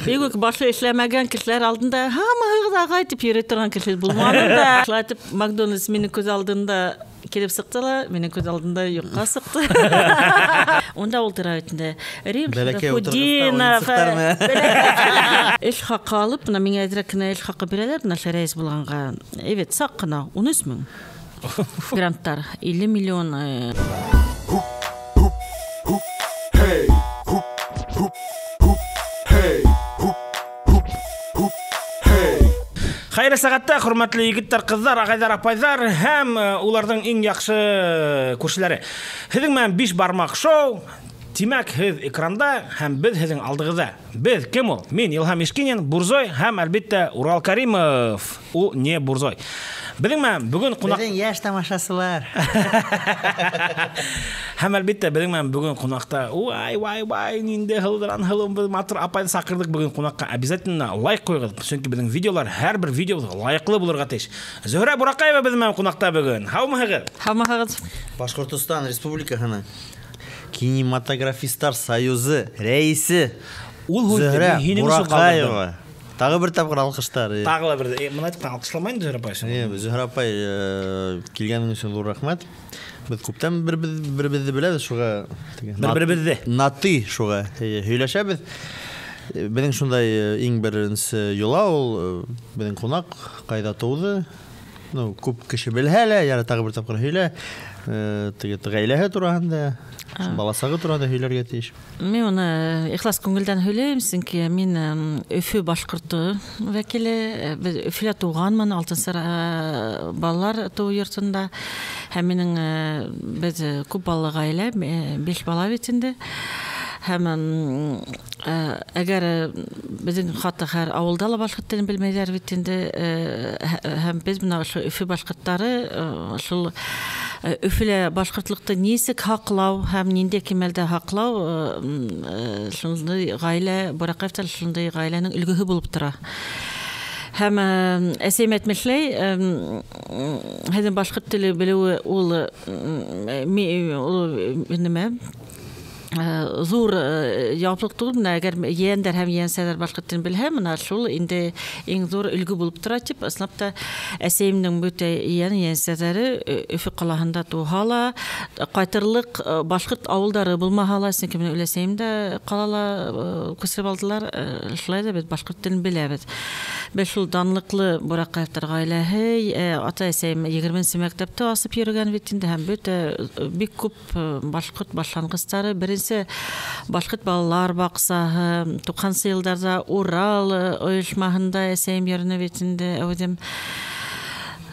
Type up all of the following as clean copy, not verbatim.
Бигүк башы эшләмәгән кешеләр алдында һамаһыгыҙ ағай тип йөрөй торған кеше булманым да. Шулай итеп Макдональдс минең күҙ алдында килеп сыҡты ла, минең күҙ алдында юҡҡа сыҡты. Унда ултыра бит инде. Рим Шарафутдинов. Эш хаҡы алып, бына миңә әҙерәк кенә эш хаҡы бирәләр, бына рәйес булғанға. Әйбәт, саҡ ҡына 13 мең. Гранттар 50 миллион. Хәйерле сәғәттә, хөрмәтле егеттәр, ҡыҙҙар, ағайҙар, апайҙар һәм уларҙың иң яҡшы күршеләре. Һеҙҙең менән «Биш бармаҡ шоу». Тимәк, һеҙ экранда һәм беҙ һеҙҙең алдығыҙҙа. Беҙ кем ул? Мин Илһам Ишкинин, Бурзой һәм әлбиттә Урал Каримов. Ул не Бурзой. Беҙҙең менән бөгөн ҡунаҡ... Беҙҙең йәш тамашасылар. Һәм әлбиттә беҙҙең менән бөгөн ҡунаҡта вай, вай, вай, ниндәй һылыуҙан һылыу беҙ матур апайҙы саҡырҙыҡ бөгөн ҡунаҡҡа. Обязательно лайк ҡуйығыҙ, сөнки беҙҙең видеолар, һәр бер видеобыҙ лайыҡлы булырға тейеш. Зөһрә Бураҡаева беҙҙең менән ҡунаҡта бөгөн. Һаумыһығыҙ? Һаумыһығыҙ. Башҡортостан Республикаһының Кинематографистар союзы рәйесе Зөһрә Бураҡаева. Тағы бер тапҡыр алҡыштар. Тағы ла бер. Бына әйтеп алҡышламай инде Зөһрә апай. Зөһрә апай, килгәнең өсөн ҙур рәхмәт. Беҙ күптән бер-беребеҙҙе беләбеҙ, шуға бер-беребеҙҙе наты шуға һөйләшәбеҙ. Беҙҙең шундай иң беренсе йола ул, беҙҙең ҡунаҡ ҡайҙа тыуҙы. Ну, күп кеше белһә лә, ярай тағы бер тапҡыр һөйлә. Теге ғаиләһе тураһында, баласағы тураһында һөйләргә тейеш. Мин уны ихлас күңелдән һөйләйем, сөнки мин Өфө башҡорто вәкиле, беҙ Өфөлә тыуғанмын, 6-нсы балалар тыуыу йортонда. Һәм минең беҙ күп балалы ғаилә, 5 бала бит инде. Һәм әгәр беҙҙең хатта һәр ауылда ла башҡорт телен белмәйҙәр бит инде, һәм беҙ бына ошо Өфө башҡорттары шул Өфөлә башҡортлоҡто нисек һаҡлау һәм ниндәй кимәлдә һаҡлау, шундай ғаилә, Бураҡаевтар шундай ғаиләнең өлгөһө булып тора. Һәм әсәйем әйтмешләй, һеҙҙең башҡорт теле белеүе ул нимә? Ҙур яуаплыҡ түгел, бына әгәр ейәндәр һәм ейәнсәләр башҡорт телен белһә, бына шул инде иң ҙур өлгө булып тора тип, ысынлап та әсәйемдең бөтә ейән ейәнсәләре Өфө ҡалаһында тыуһа ла, ҡайтырлыҡ башҡорт ауылдары булмаһа ла, сөнки минең өләсәйем дә ҡалала күсереп алдылар, шулай ҙа беҙ башҡорт телен беләбеҙ. Беҙ шул данлыҡлы Бураҡаевтар ғаиләһе, ата-әсәйем 20-нсе мәктәптә асып йөрөгән бит инде, һәм бөтә бик күп башҡорт башланғыстары, беренсе башҡорт балалар баҡсаһы, 90-нсы йылдарҙа Урал ойошмаһында әсәйем йөрөнө бит инде, әүҙем.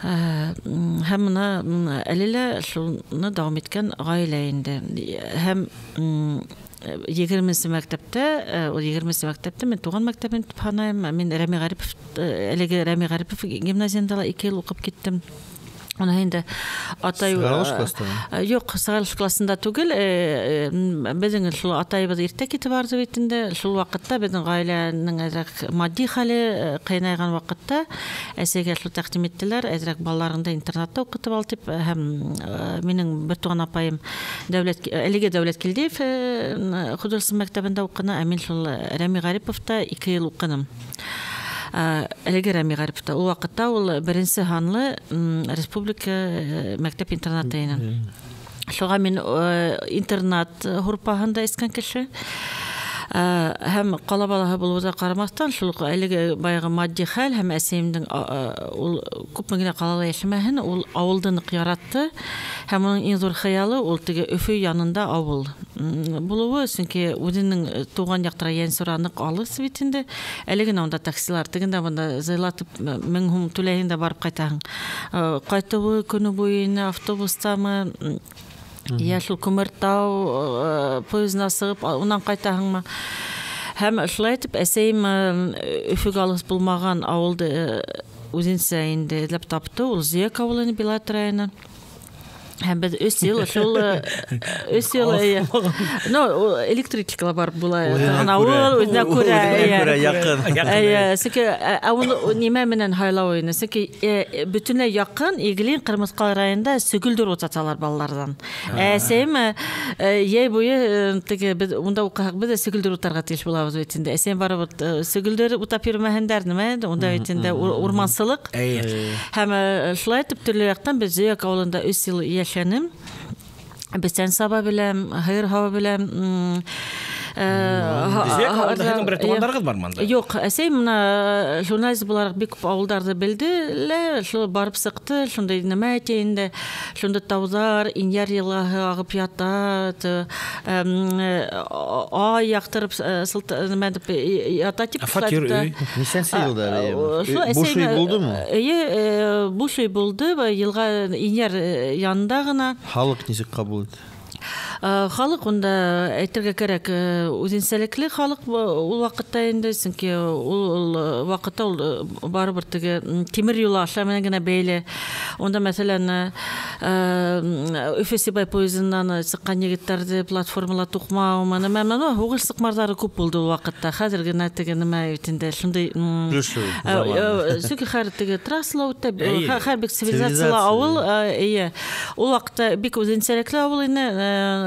Һәм бына әле лә шуны дауам иткән ғаилә инде. Һәм 20-нсе мәктәптә, ул 20-нсе мәктәптә мин туған мәктәбем тип һанайым. Мин Рәми Ғәрипов, әлеге Рәми Ғәрипов гимназияһында ла 2 йыл уҡып киттем. Уны инде атай Сығарылыш класында? Юҡ, сығарылыш класында түгел. Беҙҙең шул атайыбыҙ иртә китеп барҙы бит инде. Шул ваҡытта беҙҙең ғаиләнең әҙерәк матди хәле ҡыйынайған ваҡытта әсәйгә шул тәҡдим иттеләр, әҙерәк балаларыңды интернатта уҡытып ал тип. Һәм минең бер туған апайым Дәүләт, әлеге Дәүләт Килдиев художество мәктәбендә уҡыны, ә мин шул Рәми Ғәриповта 2 йыл уҡыным. Әлеге Рәми Ғәриповта. Ул ваҡытта ул беренсе һанлы республика мәктәп интернаты ине. Шуға мин интернат һурпаһында эскән кеше. Һәм ҡала балаһы булыуҙа ҡарамаҫтан, шул уҡ әлеге баяғы матди хәл һәм әсәйемдең ул күпме генә ҡалала йәшәмәһен, ул ауылды ныҡ яратты. Һәм уның иң ҙур хыялы ул теге Өфө янында ауыл булыуы, сөнки үҙенең тыуған яҡтары Йәнсура ныҡ алыҫ бит инде. Әле генә унда таксилар тегендә бында зыйлатып 1000 һум түләйһең дә барып ҡайтаһың. Ҡайтыуы көнө буйына автобустамы, йә шул Күмертау поездына сығып, унан ҡайтаһыңмы? Һәм шулай итеп әсәйем Өфөгә алыҫ булмаған ауылды үҙенсә инде эҙләп тапты. Ул Зөйәк ауылы ине, Биләт районы. Һәм беҙ 3 йыл шул 3 йыл ну электричкала барып була. Ауыл үҙенә күрә яҡын. Сөнки ә нимә менән һайлау ине? Сөнки бөтөнләй яҡын Иглин Ҡырмыҫҡалы районында сөгөлдөр утаталар балаларҙан. Әсәйем йәй буйы теге беҙ унда уҡыһаҡ, беҙ ҙә сөгөлдөр утарға тейеш булабыҙ бит инде. Әсәйем барып сөгөлдөр утап йөрөмәһендәр, нимә инде унда бит инде урмансылыҡ. Һәм шулай итеп төрлө яҡтан беҙ Зөяк ауылында 3 йыл йәшәнем. Бесән саба беләм, һыйыр һауа беләм. Зөяк ауылында һеҙҙең берәй туғандарығыҙ бармы анда? Юҡ, әсәй мына журналист булараҡ бик күп ауылдарҙы белде лә, шул барып сыҡты, шундай нәмә әйтә инде, шунда тауҙар, Инйәр йылғаһы ағып ята, ай яҡтырып нәмә тип ята тип. Фатир өй. Нисәнсе йылда әле? Буш өй булдымы? Эйе, буш өй булды, йылға Инйәр янында ғына. Халыҡ нисек ҡабул итте? Халыҡ унда әйтергә кәрәк, үҙенсәлекле халыҡ ул ваҡытта инде, сөнки ул ваҡытта ул барыбер теге тимер юлы аша менән генә бәйле. Унда, мәҫәлән, Өфө Сибай поездынан сыҡҡан егеттәрҙе платформала туҡмау, нәмә, һуғыш сыҡмарҙары күп булды ул ваҡытта. Хәҙер генә теге нәмә бит инде шундай, сөнки хәҙер теге трассала үтә, хәҙер бик цивилизациялы ауыл, эйе. Ул ваҡытта бик үҙенсәлекле ауыл ине.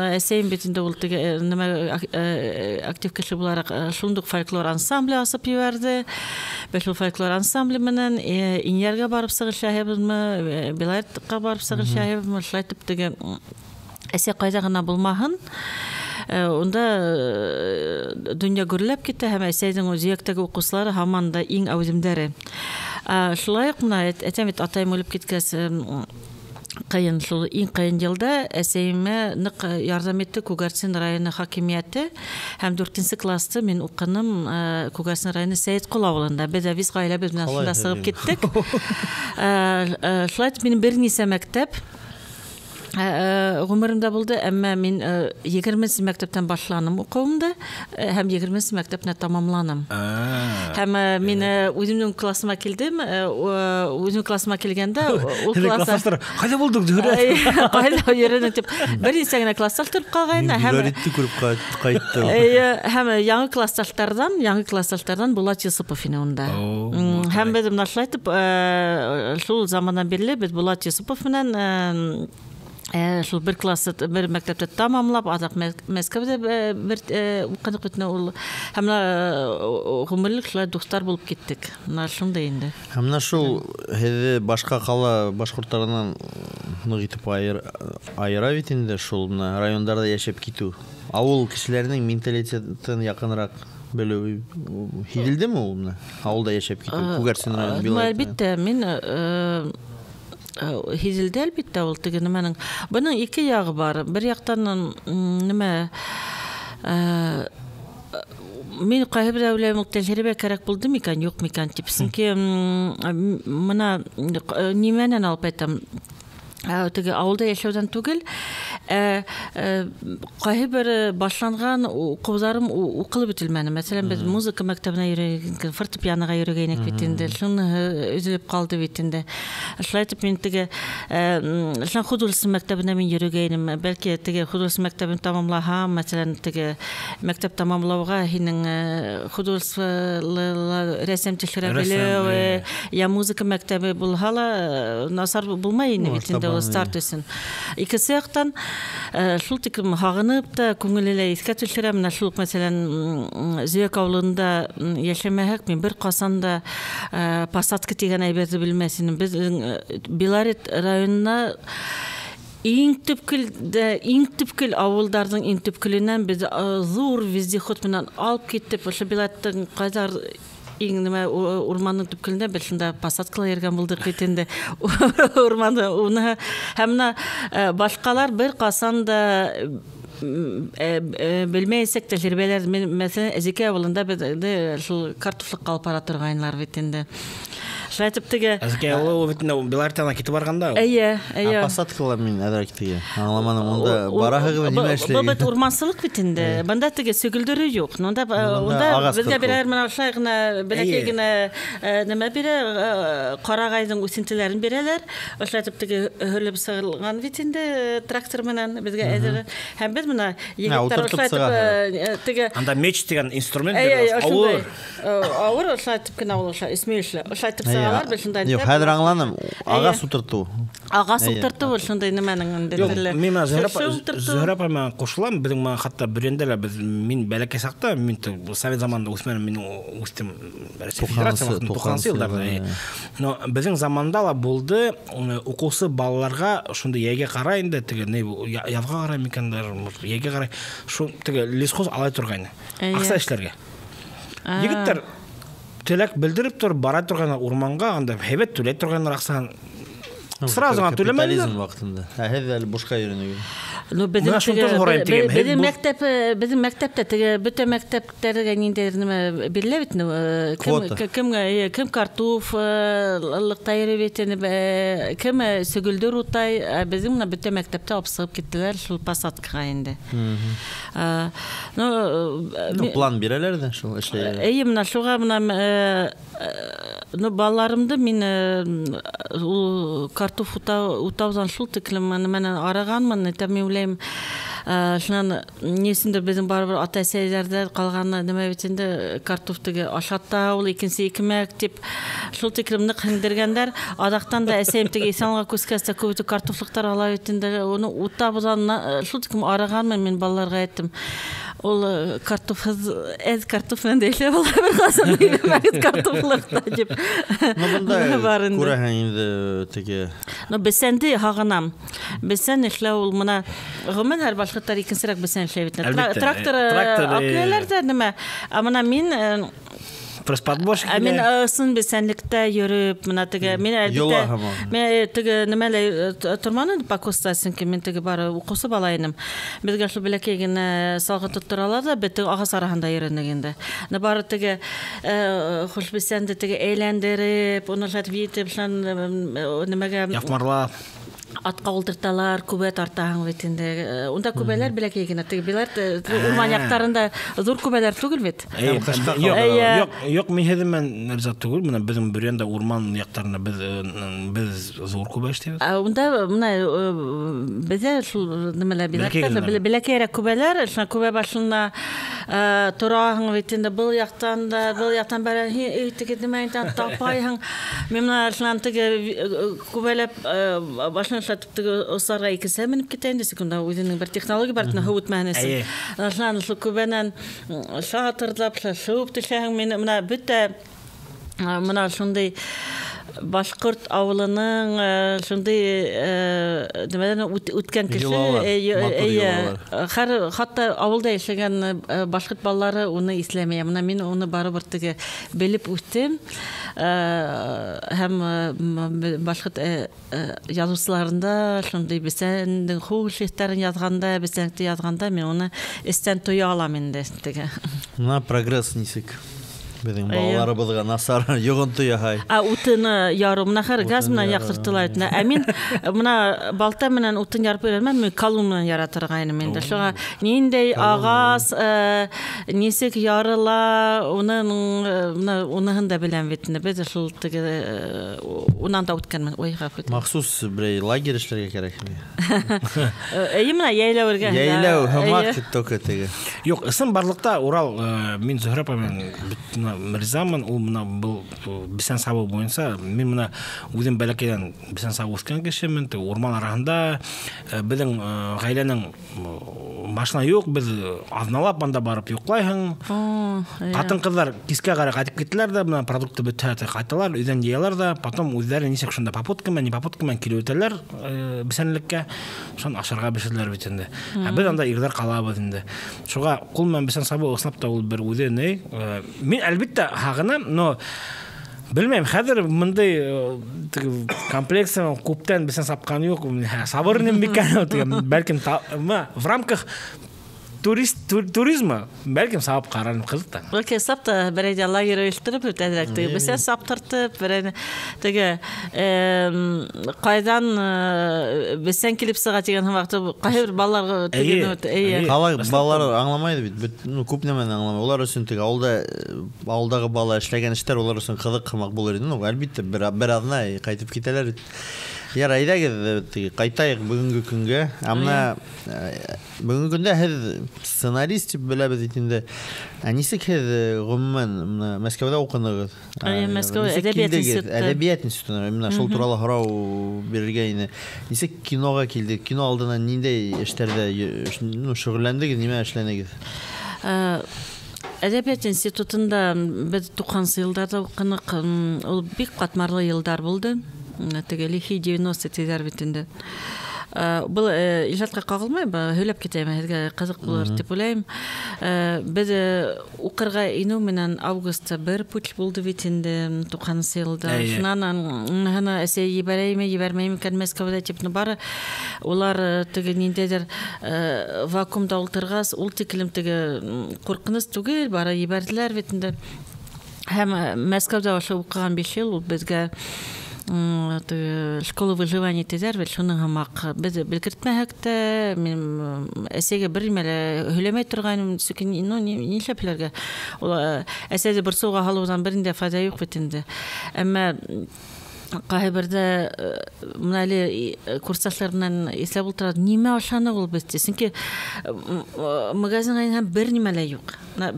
Әсәйем бит инде ул теге нәмә актив кеше булараҡ шундуҡ фольклор ансамбле асып ебәрҙе. Беҙ шул фольклор ансамбле менән Инйәргә барып сығыш яһайбыҙмы, Беларетҡа барып сығыш яһайбыҙмы, шулай итеп теге әсәй ҡайҙа ғына булмаһын, унда донъя гөрләп китә һәм әсәйҙең Зөяктәге уҡыусылары һаман да иң әүҙемдәре. Шулай уҡ мына әйтәм бит, атайым үлеп киткәс, ҡыйын, шул иң ҡыйын йылда әсәйемә ныҡ ярҙам итте Күгәрсен районы хакимиәте, һәм 4-нсе класты мин уҡыным Күгәрсен районы Сәйетҡол ауылында. Беҙ әбиз ғаиләбеҙ менән шунда сығып киттек. Шулай итеп минең бер нисә мәктәп ғүмеремдә булды, әммә мин 20-нсе мәктәптән башланым уҡыуымды һәм 20-нсе мәктәпне тамамланым. Һәм мин үҙемдең классыма килдем, үҙемдең классыма килгәндә ул класс ҡайҙа булдың, Зөһрә? Ҡайҙа йөрөнөң тип бер нисә генә классташ тороп ҡалғайны. Һәм күреп ҡайттым. Һәм яңы классташтарҙан Булат Йосопов ине унда. Һәм беҙ мына шулай итеп шул замандан бирле беҙ Булат Йосопов менән шул бер классы бер мәктәптә тамамлап, аҙаҡ Мәскәүҙә бер уҡыныҡ бит ул. Һәм ғүмерлек шулай дуҫтар булып киттек. Мына шундай инде. Һәм мына шул һеҙҙе башҡа ҡала башҡорттарынан ныҡ итеп айыра бит инде шул мына райондарҙа йәшәп китеү. Ауыл кешеләренең менталитетын яҡыныраҡ белеү һиҙелдеме ул мына ауылда йәшәп китеү, Күгәрсен районы, Белорет? Әлбиттә, мин һиҙелде әлбиттә ул теге нәмәнең. Бының ике яғы бар. Бер яҡтан нәмә мин ҡайһы бер уйлайым, ул тәжрибә кәрәк булды микән, юҡ микән тип. Сөнки мына нимәнән алып әйтәм, теге ауылда йәшәүҙән түгел, ҡайһы бер башланған уҡыуҙарым уҡылып бөтөлмәне. Мәҫәлән, беҙ музыка мәктәбенә йөрөгән, фортепианоға йөрөгәйнек бит инде, шуныһы өҙөлөп ҡалды бит инде. Шулай итеп мин теге шунан художество мәктәбенә мин йөрөгәйнем. Бәлки теге художество мәктәбен тамамлаһам, мәҫәлән, теге мәктәп тамамлауға һинең художестволы рәсем төшөрә белеү, я музыка мәктәбе булһа ла насар булмай ине бит инде ул старт өсөн. Икенсе яҡтан шул тиклем һағынып та күңеле лә иҫкә төшөрә. Менә шул уҡ, мәҫәлән, Зөяк ауылында йәшәмәһәк, мин бер ҡасан да посадка тигән әйберҙе белмәҫ инем. Беҙҙең Белорет районына иң төпкөл ауылдарҙың иң төпкөлөнән беҙ ҙур вездеход менән алып китеп, ошо Белореттың ҡайҙар иң нәмә урмандың төпкөлөндә беҙ шунда посадкала йөрөгән булдыҡ бит инде. Урманда уны һәм мына башҡалар бер ҡасан да белмәйсәк тәжрибәләр. Мәҫәлән, Әзекәй ауылында беҙҙе шул картофлыҡҡа алып бара торғайнылар бит инде. Шулай итеп теге Әзекәй ул бит инде Белартияна китеп барганда. Әйе, әйе. Посадкалар мин әҙерәк теге аңламаным. Унда бараһығыҙ нимә эшләй? Был бит урмансылыҡ бит инде. Бында теге сөгөлдөрө юҡ. Унда беҙгә бирәләр менә шулай ғына бәләкәй генә нәмә бирә, ҡарағайҙың үҫентеләрен бирәләр. Ошолай итеп теге һөрөлөп сығылған бит инде трактор менән беҙгә әҙер. Һәм беҙ бына егеттәр ошолай итеп теге анда меч тигән инструмент бирәләр. Ауыр. Ауыр ошолай итеп кенә ул ошолай өсмөйөшлө. Ошолай итеп сығалар, беҙ шундай. Юҡ, хәҙер аңланым. Ағас ултыртыу. Ағас ултыртыу шундай нәмәнең инде. Мин менә Зөһрә апай менән ҡушылам. Беҙҙең менән хатта Бөрйәндә лә беҙ мин бәләкәй саҡта, мин совет заманында үҫмәнем, мин үҫтем Рәсәй Федерацияһы ваҡытында 90-нсы йылдарҙа. Но беҙҙең заманда ла булды уҡыусы балаларға шундай йәйгә ҡарай инде, теге ни яҙға ҡарай микән, йәйгә ҡарай шул теге лесхоз алай торғайны. Аҡса эшләргә. Егеттәр теләк белдереп тороп бара торған урманға, анда һәйбәт түләй торғандар аҡсаһын. Сразу гына түләмәнеләр. Капитализм ваҡытында. Ә һеҙ әле бушҡа йөрөнөгөҙ. Ну, беҙҙең мәктәп, беҙҙең мәктәптә теге бөтә мәктәптәргә ниндәйҙер нәмә бирелә бит, кем кем картоф лыҡта йөрөй бит, кем сөгөлдөр утай, беҙҙең менә бөтә мәктәптә алып сығып киттеләр шул посадкаға инде. Ну, план бирәләр ҙә шул эшләй. Эйе, менә шуға менә ну балаларымды мин ул картоф утауҙан шул тиклем менән арығанмын, әйтәм, мин уйлайым, шунан ни өсөндөр беҙҙең барыбер ата-әсәйләрҙә ҡалған нәмә бит инде, картоф теге ашата ул икенсе икмәк тип шул тиклем ныҡ һеңдергәндәр. Аҙаҡтан да әсәйем теге Иҫәнлыға күскәс тә күп итеп картофлыҡтар ала бит инде, уны утабыҙан шул тиклем арығанмын, мин балаларға әйттем. Ул картофһыҙ, әҙ картоф менән дә эшләп ала бер ҡасан өйләмәгеҙ картофлыҡта тип. Ну, бында күрәһең инде теге. Ну, бесәнде һағынам. Бесән эшләү ул мына ғөмүмән һәр башҡорттар икенсерәк бесән эшләй бит. Трактор алып дә нәмә. Ә мына мин пресс-подборщик. Ә мин ысын бесәнлектә йөрөп, мына теге мин әлбиттә мин теге нәмәлә торманым покоста, сөнки мин теге бары уҡыусы бала инем. Беҙгә шул бәләкәй генә салғы тотторалар да, беҙ теге ағас араһында йөрөнөк инде. Бары теге хуш бесәнде теге әйләндереп, уны шулай итеп, шунан нәмәгә яфмарлап атҡа ултырталар, күбә тартаһың бит инде. Унда күбәләр бәләкәй генә, теге биләр урман яҡтарында ҙур күбәләр түгел бит. Юҡ, юҡ, мин һеҙҙең менән риза түгел. Мына беҙҙең Бөрйәндә урман яҡтарында беҙ ҙур күбә эшләйбеҙ. Унда мына беҙҙә шул нәмәләр биләр, бәләкәйерәк күбәләр, шуна күбә башына тораһың бит инде, был яҡтан да, был яҡтан бәрә, теге нәмә инде тапайһың. Мин мына шунан теге күбәләп башына теге осарға икенсеһе менеп китә инде, секунда үҙенең бер технология бар, һыу үтмәһен өсөн. Шунан шул күбәнән шатырҙап, шыуып төшәһең. Мин мына бөтә мына шундай башҡорт ауылының шундай нәмәләрен үткән кеше, хәр хатта ауылда йәшәгән башҡорт балалары уны иҫләмәй. Мына мин уны барыбер теге белеп үҫтем. Һәм башҡорт яҙыусыларында шундай бесәндең хуш еҫтәрен яҙғанда, бесәнлекте яҙғанда мин уны эстән тоя алам инде теге. Мына прогресс нисек беҙҙең балаларыбыҙға насар йоғонто яһай. Ә утыны ярыу, мына хәҙер газ менән яҡтыртыла бит. Ә мин мына балта менән утын ярып өйрәнмәнем, мин колун менән яра торғайным инде. Шуға ниндәй ағас, нисек ярыла, уның мына уныһын да беләм бит инде. Беҙ шул теге унан да үткәнмен. Ой, ғәфү ит. Махсус берәй лагерь эшләргә кәрәк. Эйе, мына йәйләү эргәһендә. Йәйләү һымаҡ только теге. Юҡ, ысын барлыҡта Урал, мин Зөһрә апай менән ризамын, ул мына был бесән сабыу буйынса, мин мына үҙем бәләкәйҙән бесән сабып үҫкән кешемен, теге урман араһында беҙҙең ғаиләнең машина юҡ, беҙ аҙналап анда барып йоҡлайһың. Ҡатын-ҡыҙҙар кискә ҡарай ҡайтып киттеләр ҙә, мына продукты бөтһә ҡайталар, өйҙән йыялар ҙа, потом үҙҙәре нисек шунда попутка менән, не попутка менән килеп үтәләр бесәнлеккә, шунан ашарға бешерәләр бит инде. Ә беҙ анда ирҙәр ҡалабыҙ инде. Шуға ҡул менән бесән сабыу ысынлап та ул бер үҙе ни. Мин әлбиттә һағынам, но белмәйем, хәҙер мындай комплекс күптән бесән сапҡан юҡ, сабыр инем микән, бәлкем в рамках Турист туризмы бәлкем сабып ҡарарым, ҡыҙыҡ та. Бәлки сап та берәй лагерь ойоштороп әҙерәк теге бесән саптыртып, берәй теге ҡайҙан бесән килеп сыға тигән һымаҡ ҡайһы бер балаларға теге эйе. Ҡалай балалар аңламай бит, ну күп нәмәне аңламай. Улар өсөн теге ауылдағы бала эшләгән эштәр улар өсөн ҡыҙыҡ һымаҡ булыр ине. Ну, әлбиттә, бер аҙна ҡайтып китәләр. Ярай, әйҙәгеҙ, теге ҡайтайыҡ бөгөнгө көнгә. Ә мына бөгөнгө көндә һеҙ сценарист тип беләбеҙ бит инде. Ә нисек һеҙ ғөмүмән мына Мәскәүҙә уҡынығыҙ? Әйе, Мәскәү әҙәбиәт институты. Әҙәбиәт институтына мына шул турала һорау бирергә ине. Нисек киноға килдегеҙ? Кино алдынан ниндәй эштәрҙә шөғөлләндегеҙ, нимә эшләнегеҙ? Әҙәбиәт институтында беҙ 90-нсы йылдарҙа уҡыныҡ. Ул бик ҡатмарлы йылдар булды. Теге лихие 90-е тиҙәр бит инде. Был ижадҡа ҡағылмай, һөйләп китәйем, һеҙгә ҡыҙыҡ булыр тип уйлайым. Беҙ уҡырға инеү менән августта бер путь булды бит инде 90-нсы йылда. Шунан әсәй ебәрәйме, ебәрмәйме икән Мәскәүҙә тип, бары улар теге ниндәйҙер вакуумда ултырғас, ул тиклем теге ҡурҡыныс түгел, бары ебәрҙеләр бит инде. Һәм Мәскәүҙә ошо уҡыған 5 йыл ул беҙгә школа выживания тиҙәр бит, шуның һымаҡ. Беҙ белгертмәһәк тә, мин әсәйгә бер нимә лә һөйләмәй торғайным, сөнки ну нишләп һөйләргә? Ул әсәйҙе борсоуға һалыуҙан бер ниндәй файҙа юҡ бит инде. Әммә ҡайһы берҙә мына әле курсташтар менән иҫләп ултыра, нимә ашаны ул беҙ ти? Сөнки магазинға инһәм бер нимә лә юҡ.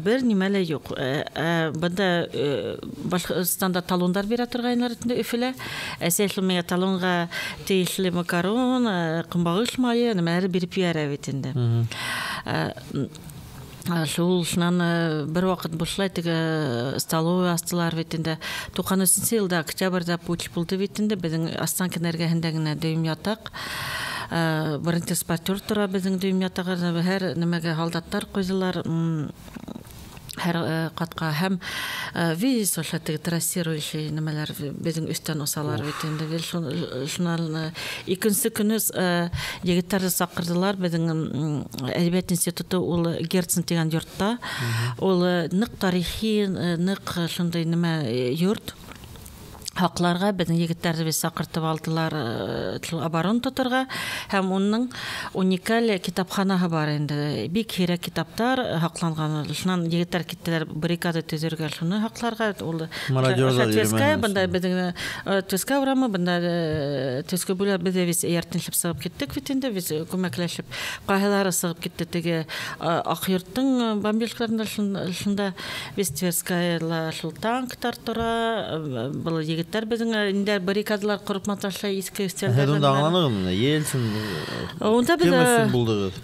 Бер нимә лә юҡ. Бында Башҡортостанда талондар бирә торғайнылар инде Өфөлә. Әсәй шул миңә талонға тейешле макарон, ҡомбағыш майы, нәмәләр биреп ебәрә бит инде. Шул шунан бер ваҡыт бушлай теге столовый астылар бит инде. 93-нсе йылда октябрҙә путч булды бит инде. Беҙҙең Останкино эргәһендә генә дөйөм ятаҡ. Бронетранспортер тора беҙҙең дөйөм ятағы. Һәр нәмәгә һалдаттар ҡуйҙылар. Һәр ҡатҡа һәм виз ошо теге трассирующий нәмәләр беҙҙең өҫтән осалар бит инде. Шунан икенсе көнө егеттәрҙе саҡырҙылар. Беҙҙең әҙәбиәт институты ул Герцен тигән йортта. Ул ныҡ тарихи, ныҡ шундай нәмә йорт. Хаҡларға беҙҙең егеттәрҙе беҙ саҡыртып алдылар оборона тоторға, һәм уның уникаль китапханаһы бар инде. Бик һирәк китаптар һаҡланған. Шунан егеттәр киттеләр баррикада төҙөргә, шуны һаҡларға. Ул Тверская, бында беҙҙең Тверская урамы, бында Тверской бүләк, беҙ беҙ эйәртенләп сығып киттек бит инде, беҙ күмәкләшеп. Ҡайһылары сығып китте теге Аҡ йорттоң бомбежкаларында, шунда беҙ Тверскаяла шул танктар тора, был егет беҙҙең инде баррикадалар ҡороп маташа иҫке өҫтәлдәр. Һеҙ унда аңланығыҙмы? Ельцин унда беҙ кем өсөн булдығыҙ?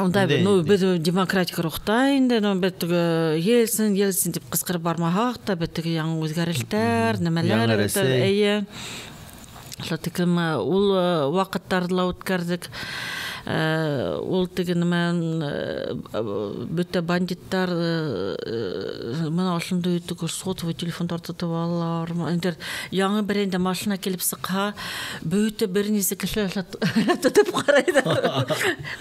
Унда ну беҙ демократик рухта инде, ну беҙ теге Ельцин, Ельцин тип ҡысҡырып бармаһаҡ та, беҙ теге яңы үҙгәрештәр, нәмәләр, эйе. Шул тиклем ул ваҡыттарҙы ла үткәрҙек. Ул теге нәмә бөтә бандиттар мына ошондай теге сотовый телефондар тотоп алалар. Инде яңы бер инде машина килеп сыҡһа, бөтә бер нисә кеше тотоп ҡарайҙар.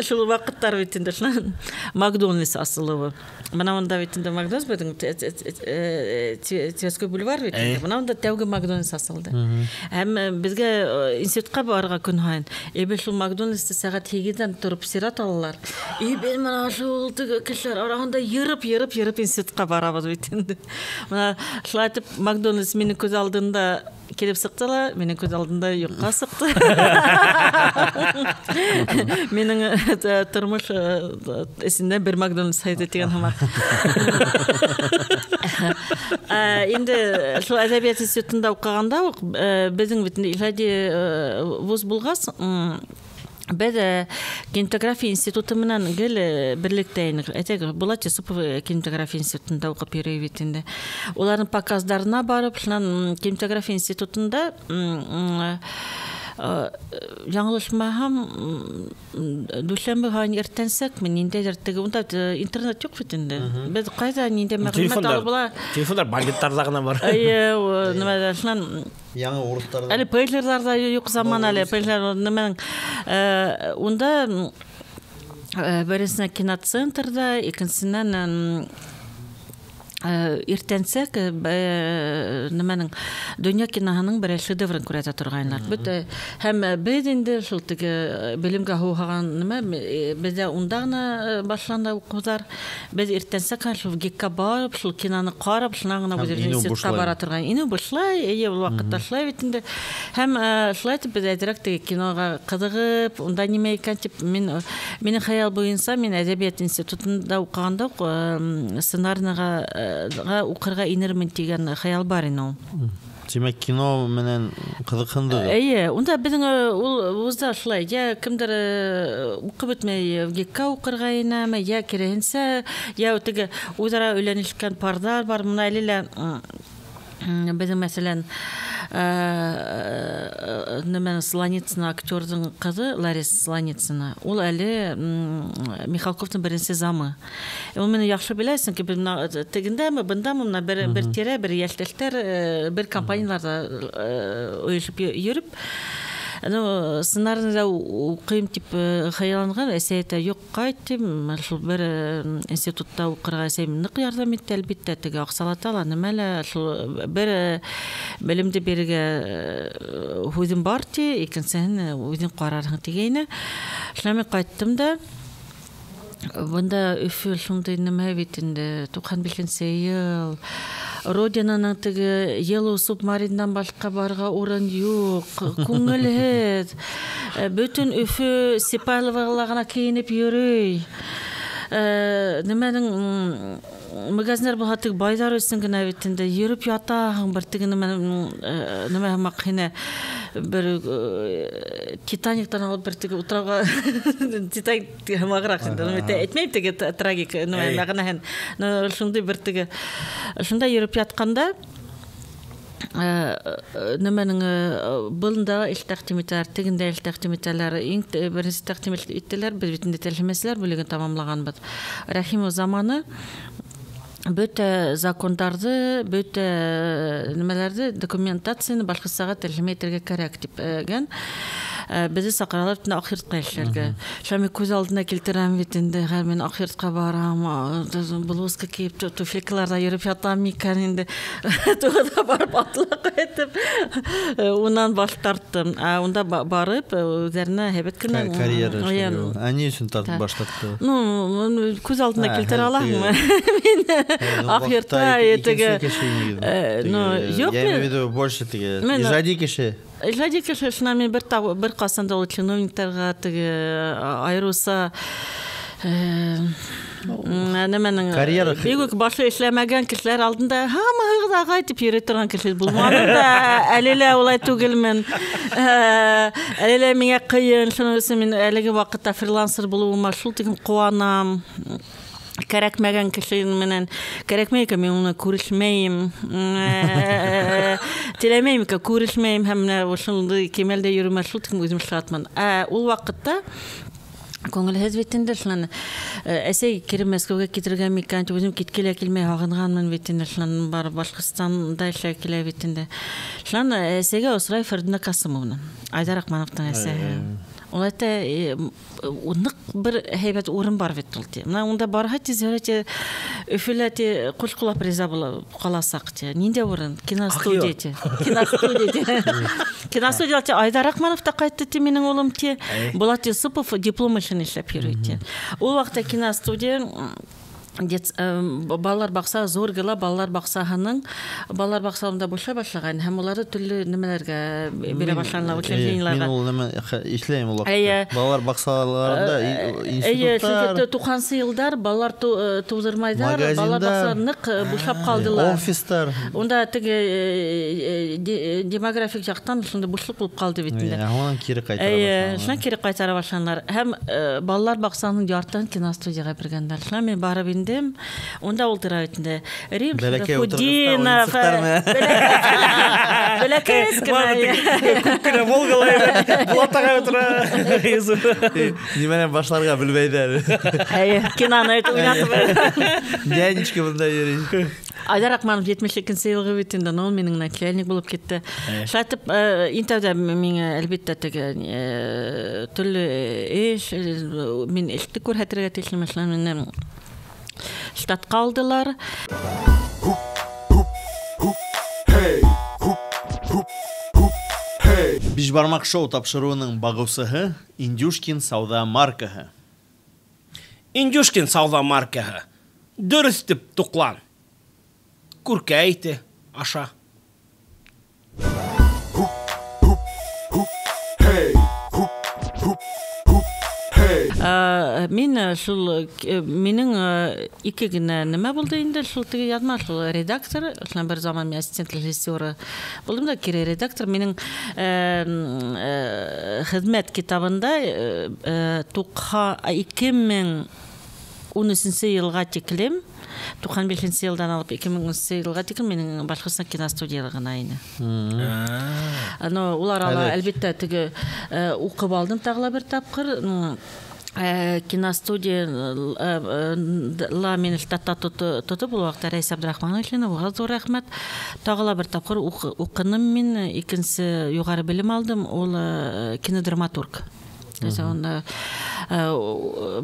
Шул ваҡыттар бит инде шунан Макдональдс асылыуы. Мына унда бит инде Макдональдс беҙҙең Тверской бульвар бит инде. Мына унда тәүге Макдональдс асылды. Һәм беҙгә институтҡа барырға көн һайын. Беҙ шул Макдональдсты сәғәт 8-дән тороп сират алалар. И беҙ мына шул теге кешеләр араһында йырып-йырып-йырып институтҡа барабыҙ бит инде. Мына шулай итеп Макдональдс минең күҙ алдында килеп сыҡты ла, минең күҙ алдында юҡҡа сыҡты. Минең тормош эсендә бер Макдональдс һайҙы тигән һымаҡ. Инде шул әҙәбиәт институтында уҡығанда уҡ беҙҙең бит инде ижади вуз булғас, беҙ кинематография институты менән гел берлектә инек. Әйтәйек, Булат Юсупов кинематография институтында уҡып йөрөй бит инде. Уларҙың показдарына барып, шунан кинематография институтында яңылышмаһам, дүшәмбе һайын иртәнсәк, мин ниндәйҙер теге унда интернет юҡ бит инде. Беҙ ҡайҙа ниндәй мәғлүмәт алып була? Телефондар бандиттарҙа ғына бар. Эйе, нимә шунан яңы урыҫтарҙа. Әле пейджерҙар ҙа юҡ заман әле, пейджер нимәнең унда Беренсенән киноцентрҙа, икенсенән иртәнсәк нимәнең донъя киноһының берәр шедеврын күрһәтә торғайнылар. Бөтә һәм беҙ инде шул теге белемгә һыуһаған нимә беҙҙә унда ғына башланды уҡыуҙар. Беҙ иртәнсәк шул ГИКка барып, шул киноны ҡарап, шунан ғына үҙебеҙ институтҡа бара торған. Инеү бушлай, эйе, ул ваҡытта шулай бит инде. Һәм шулай итеп беҙ әҙерәк теге киноға ҡыҙығып, унда нимә икән тип, минең хыял буйынса мин әҙәбиәт институтында уҡығанда уҡ сценарныйға уҡырға инермен тигән хыял бар ине ул. Тимәк, кино менән ҡыҙыҡһындығыҙ? Эйе, унда беҙҙең ул вузда шулай, йә кемдер уҡып бөтмәй ГИКка уҡырға инәме, йә киреһенсә, йә теге үҙ-ара өйләнешкән парҙар бар. Мына әле лә беҙҙең, мәҫәлән, нимәнең Слоницына актерҙың ҡыҙы Лариса Слоницына, ул әле Михалковтың беренсе замы. Ул мине яҡшы белә, сөнки беҙ бына тегендәме, бындамы, бына бер тирә, бер йәштәштәр, бер компанияларҙа ойошоп йөрөп, ну, сценарийҙа уҡыйым тип хыялланған, әсәй әйтә, юҡ, ҡайт тим, шул бер институтта уҡырға әсәйем ныҡ ярҙам итте, әлбиттә, теге аҡсалата ла, нимә лә, шул бер белемде бирергә һүҙем бар ти, икенсеһен үҙең ҡарарһың тигәйне. Шунан мин ҡайттым да, бында Өфө шундай нәмә бит инде, 95 йыл. Родинаның теге Yellow Submarine-дан башҡа барға урын юҡ, күңелһеҙ. Бөтөн Өфө Сипайловала ғына кейенеп йөрөй. Нимәнең магазиндар булһа теге байҙар өсөн генә бит инде, йөрөп ятаһың бер теге нәмә һымаҡ һине бер Титаниктан алып бер теге утрауға Титаник һымағыраҡ инде, әйтмәйем теге трагик мәғәнәһен, шундай бер теге шунда йөрөп ятҡанда нәмәнең былында эш тәҡдим итәләр, тегендә эш тәҡдим итәләр. Иң беренсе тәҡдим иттеләр, беҙ бит инде тәржемәселәр бүлеген тамамлағанбыҙ. Рәхимов заманы бөтә закондарҙы, бөтә нәмәләрҙе, документацияны башҡортсаға тәржемә итергә кәрәк тип гән. Беҙҙе саҡыралар бөтөн Аҡйортҡа эшләргә. Шунан мин күҙ алдына килтерәм бит инде, хәҙер мин Аҡйортҡа барам, блузка кейеп, туфликаларҙа йөрөп ятам икән инде. Туғыҙға барып атла ҡайтып, унан баш тарттым. Ә унда барып, үҙҙәренә һәйбәт кенә карьера эшләү. Ә ни өсөн баш тартты? Ну, күҙ алдына килтерә алаһыңмы? Мин Аҡйортта теге, ну, юҡ. Я имею в виду больше теге ижади кеше. Ижади кеше, шунан мин бер ҡасан да ул чиновниктарға теге айырыуса нәмәнең бик үк башы эшләмәгән кешеләр алдында һамаһығыҙ ағай тип йөрөй торған кеше булманым да, әле лә улай түгелмен. Әле лә миңә ҡыйын, шуның өсөн мин әлеге ваҡытта фрилансер булыуыма шул тиклем ҡыуанам. Кәрәкмәгән кеше менән кәрәкмәй икән, мин уны күрешмәйем, теләмәйем икән, күрешмәйем, һәм менә шундай кимәлдә йөрөмә шул тиклем үҙем шатмын. Ә ул ваҡытта күңелһеҙ бит инде, шунан әсәй кире Мәскәүгә китергә микән тип үҙем китке лә килмәй һағынғанмын бит инде, шунан барып Башҡортостанда эшләй килә бит инде. Шунан әсәйгә осрай Фәрдүнә Ҡасымовна, Айҙар Аҡмановтың әсәһе. Ул әйтә, ныҡ бер һәйбәт урын бар бит ул, ти. Мына унда барһа, ти, Зөһрә, ти, Өфөлә, ти, ҡош ҡолап риза булып ҡаласаҡ, ти. Ниндәй урын? Киностудия, ти. Киностудия, ти. Киностудия, ти, Айҙар Аҡманов та ҡайтты, ти, минең улым, ти. Булат Йосопов диплом эшен эшләп йөрөй, ти. Ул ваҡытта киностудия балалар баҡса, зур гела балалар баҡсаһының, балалар баҡсаһында бушлай башлаған һәм уларҙы төрлө нәмәләргә бирә башланылар, учреждениеларға. Мин ул нәмә эшләйем ул ваҡытта. Балалар баҡсаларында институттар. Чөнки туҡһансы йылдар балалар тыуҙырмайҙар, балалар баҡсалары ныҡ бушлап ҡалдылар. Офистар. Унда теге демографик яҡтан шундай бушлыҡ булып ҡалды бит инде. Унан кире ҡайтара башланылар. Шунан кире ҡайтара башланылар. Һәм балалар баҡсаһының яртыһын киностудияға биргәндәр. Шунан мин барып индем. Унда ултыра бит инде. Рим Шарафутдинов. Бәләкәс кенә. Күп кенә Волгалар Булат ағай ултыра. Нимәнән башларға белмәйҙәр. Әйе, киноны уйнатып. Нянечка бында йөрөй. Айдар Аҡманов 72-нсе йылғы бит инде, ул минең начальник булып китте. Шулай итеп, интервьюда миңә әлбиттә теге төрлө эш, мин эште күрһәтергә тейешле, мәҫәлән, мине штатҡа алдылар. Биш бармаҡ шоу тапшырыуының бағыусыһы Индюшкин сауҙа маркаһы. Индюшкин сауҙа маркаһы. Дөрөҫ тип туҡлан. Күркә ите аша. Мин шул минең ике генә нәмә булды инде, шул теге яҙма, шул редактор, шунан бер заман мин ассистент режиссеры булдым да, кире редактор. Минең хеҙмәт китабында 2013 йылға тиклем, 95 йылдан алып 2013 йылға тиклем минең Башҡортостан киностудияла ғына ине. Но улар ала, әлбиттә, теге уҡып алдым тағы ла бер тапҡыр. Киностудия ла мине штатта тотоп, ул ваҡытта Рәйсә Абдрахманович уға ҙур рәхмәт. Тағы ла бер тапҡыр уҡыным мин, икенсе юғары белем алдым, ул кинодраматург. Уны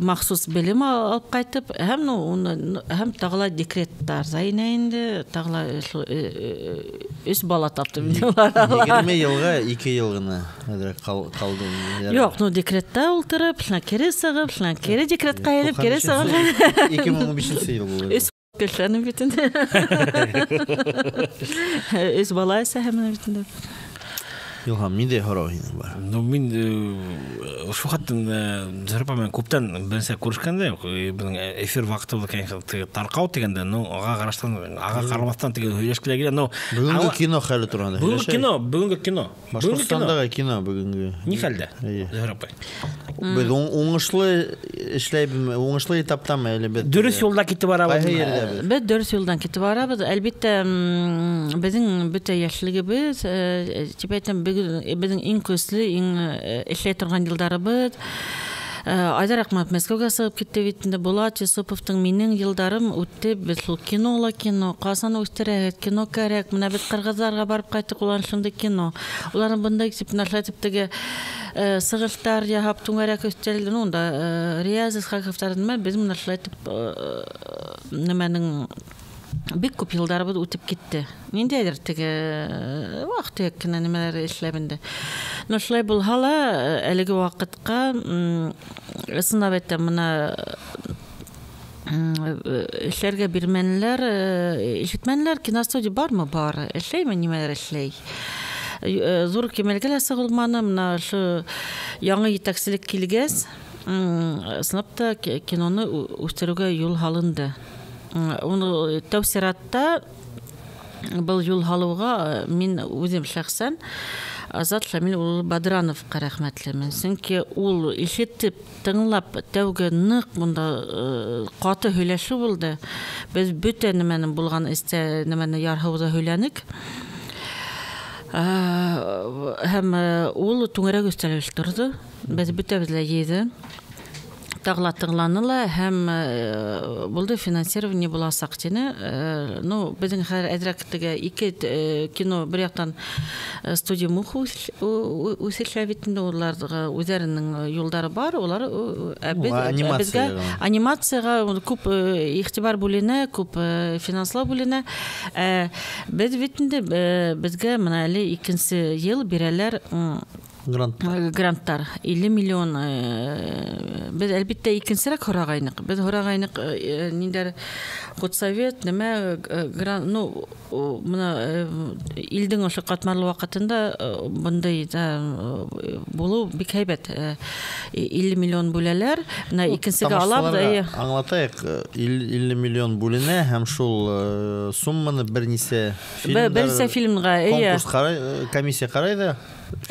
махсус белем алып ҡайтып, һәм уны һәм тағы ла декреттар инә инде, тағы ла өс бала таптым инде улар. 20 йылға 2 йыл ғына әҙерәк ҡалды. Юҡ, ну декретта ултырып, шунан кире сығып, шунан кире декретҡа әйләнеп, кире сығып. 2015 йыл булды. Өс кешеләрнең бит инде. Өс бала әсәһе менән бит инде. Илһам, ниндәй һорау һинең бар? Ну, мин шул хаттан Зөһрә апа менән күптән беренсе күрешкәндә, беҙҙең эфир ваҡыты, конечно, тарҡау тигәндә, ну, ага ҡараштан, ага ҡарамаҫтан теге һөйләшкеләр килә, но бөгөнгө кино хәле тураһында һөйләшәйек. Бөгөнгө кино, Башҡортостандағы кино бөгөнгө. Ни хәлдә, Зөһрә апай? Беҙ уңышлы эшләйбеҙме, уңышлы этаптамы әле беҙ? Дөрөҫ юлда китеп барабыҙ. Ҡайһы ерҙә беҙ? Беҙ дөрөҫ юлдан китеп барабыҙ. Әлбиттә, беҙҙең бөтә йәшлегебеҙ, тип әйтәм, беҙҙең иң көслө, иң эшләй торған йылдарыбыҙ. Айдар Аҡманов Мәскәүгә сығып китте бит инде. Булат Йосоповтың минең йылдарым үтте. Беҙ шул кинола кино, ҡасан үҫтерәһегеҙ, кино кәрәк. Бына беҙ ҡырғыҙҙарға барып ҡайттыҡ, улар шундай кино. Уларҙың бындай тип нәрсә тип теге сығыштар яһап түңәрәк өҫтәл, ну, унда Рияз Исхаковтар нимә, беҙ менә шулай итеп нимәнең бик күп йылдарыбыҙ үтеп китте. Ниндәйҙер теге ваҡ-төйәк кенә нимәләр эшләп инде. Но шулай булһа ла, әлеге ваҡытҡа, ысынлап әйтәм, бына эшләргә бирмәнеләр, ишетмәнеләр, киностудия бармы? Бар. Эшләйме? Нимәләр эшләй? Ҙур кимәлгә лә сығылманы. Бына ошо яңы етәкселек килгәс, ысынлап та киноны үҫтереүгә юл һалынды. Уны тәү сиратта был юл һалыуға мин үҙем шәхсән Азат Шамил улы Бадрановҡа рәхмәтлемен. Сөнки ул ишетеп, тыңлап, тәүге ныҡ бында ҡаты һөйләшеү булды. Беҙ бөтә нәмәнең булған эстә нәмәне ярһыуҙа һөйләнек. Һәм ул түңәрәк өҫтәл ойошторҙо. Беҙ бөтәбеҙ лә йыйҙы. Тағла тыңланы ла һәм булды финансирование буласаҡ тине. Ну, беҙҙең хәҙер әҙерәк теге ике кино бер яҡтан студия Мух үҫешә бит инде, уларҙа үҙҙәренең юлдары бар, улар беҙгә анимацияға күп иғтибар бүленә, күп финанслау бүленә. Беҙ бит инде беҙгә бына әле икенсе йыл бирәләр гранттар 50 миллион. Беҙ әлбиттә икенсерәк һорағайныҡ. Беҙ һорағайныҡ ниндәр худсовет, нәмә грант, ну, бына илдең ошо ҡатмарлы ваҡытында бындай да булыу бик һәйбәт. 50 миллион бүләләр. Бына икенсегә алабыҙ. Аңлатайыҡ, 50 миллион бүленә һәм шул сумманы бер нисә фильмға, бер нисә фильмға, конкурс ҡарай, комиссия ҡарай ҙа.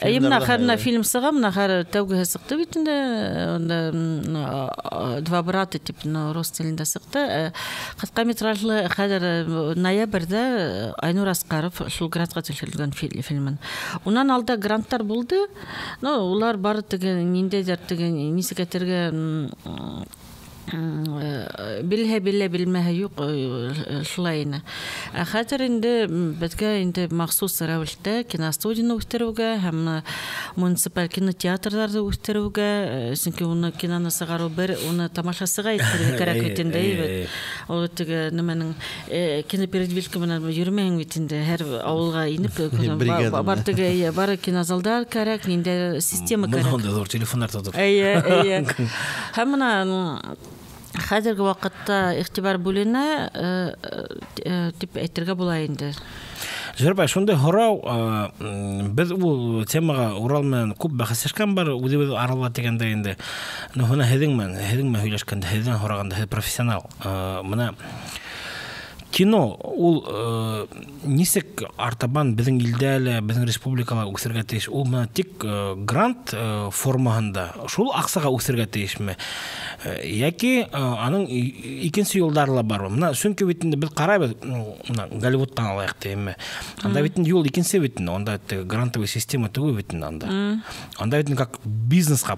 Әйе, менә хәр менә фильм сыға, менә хәр тәүгеһе сыҡты бит инде, унда «Два брата» тип рус телендә сыҡты. Ҡыҫҡа метражлы хәҙер ноябрҙә Айнур Асҡаров шул грантҡа төшөрөлгән фильмын. Унан алда гранттар булды, но улар бары теге ниндәйҙер теге нисек әйтергә белһә белә, белмәһә юҡ, шулай ине. Ә хәҙер инде беҙгә инде махсус рәүештә киностудияны үҫтереүгә һәм муниципаль кинотеатрҙарҙы үҫтереүгә, сөнки уны киноны сығарыу бер, уны тамашасыға еткерергә кәрәк бит инде, бит. Ул теге нәмәнең кинопередвижка менән йөрөмәйһең бит инде, һәр ауылға инеп бар теге, бары кинозалдар кәрәк, ниндәй система кәрәк. Бында ҙур телефондар тотоп. Эйе, эйе. Һәм бына хәҙерге ваҡытта иғтибар бүленә тип әйтергә була инде. Зөһрә апай, шундай һорау, беҙ ул темаға Урал менән күп бәхәсләшкән бар, үҙебеҙ арала тигәндә инде. Ну, бына һеҙҙең менән һөйләшкәндә, һеҙҙән һорағанда, һеҙ профессионал. Бына кино ул нисек артабан беҙҙең илдә лә, беҙҙең республикала үҫергә тейеш? Ул бына тик грант формаһында шул аҡсаға үҫергә тейешме? Йәки аның икенсе юлдары ла бармы? Бына сөнки бит инде беҙ ҡарайбыҙ, бына Голливудтан алайыҡ тейме. Анда бит инде юл икенсе бит инде, унда грантовый система түгел бит инде анда. Анда бит инде как бизнесҡа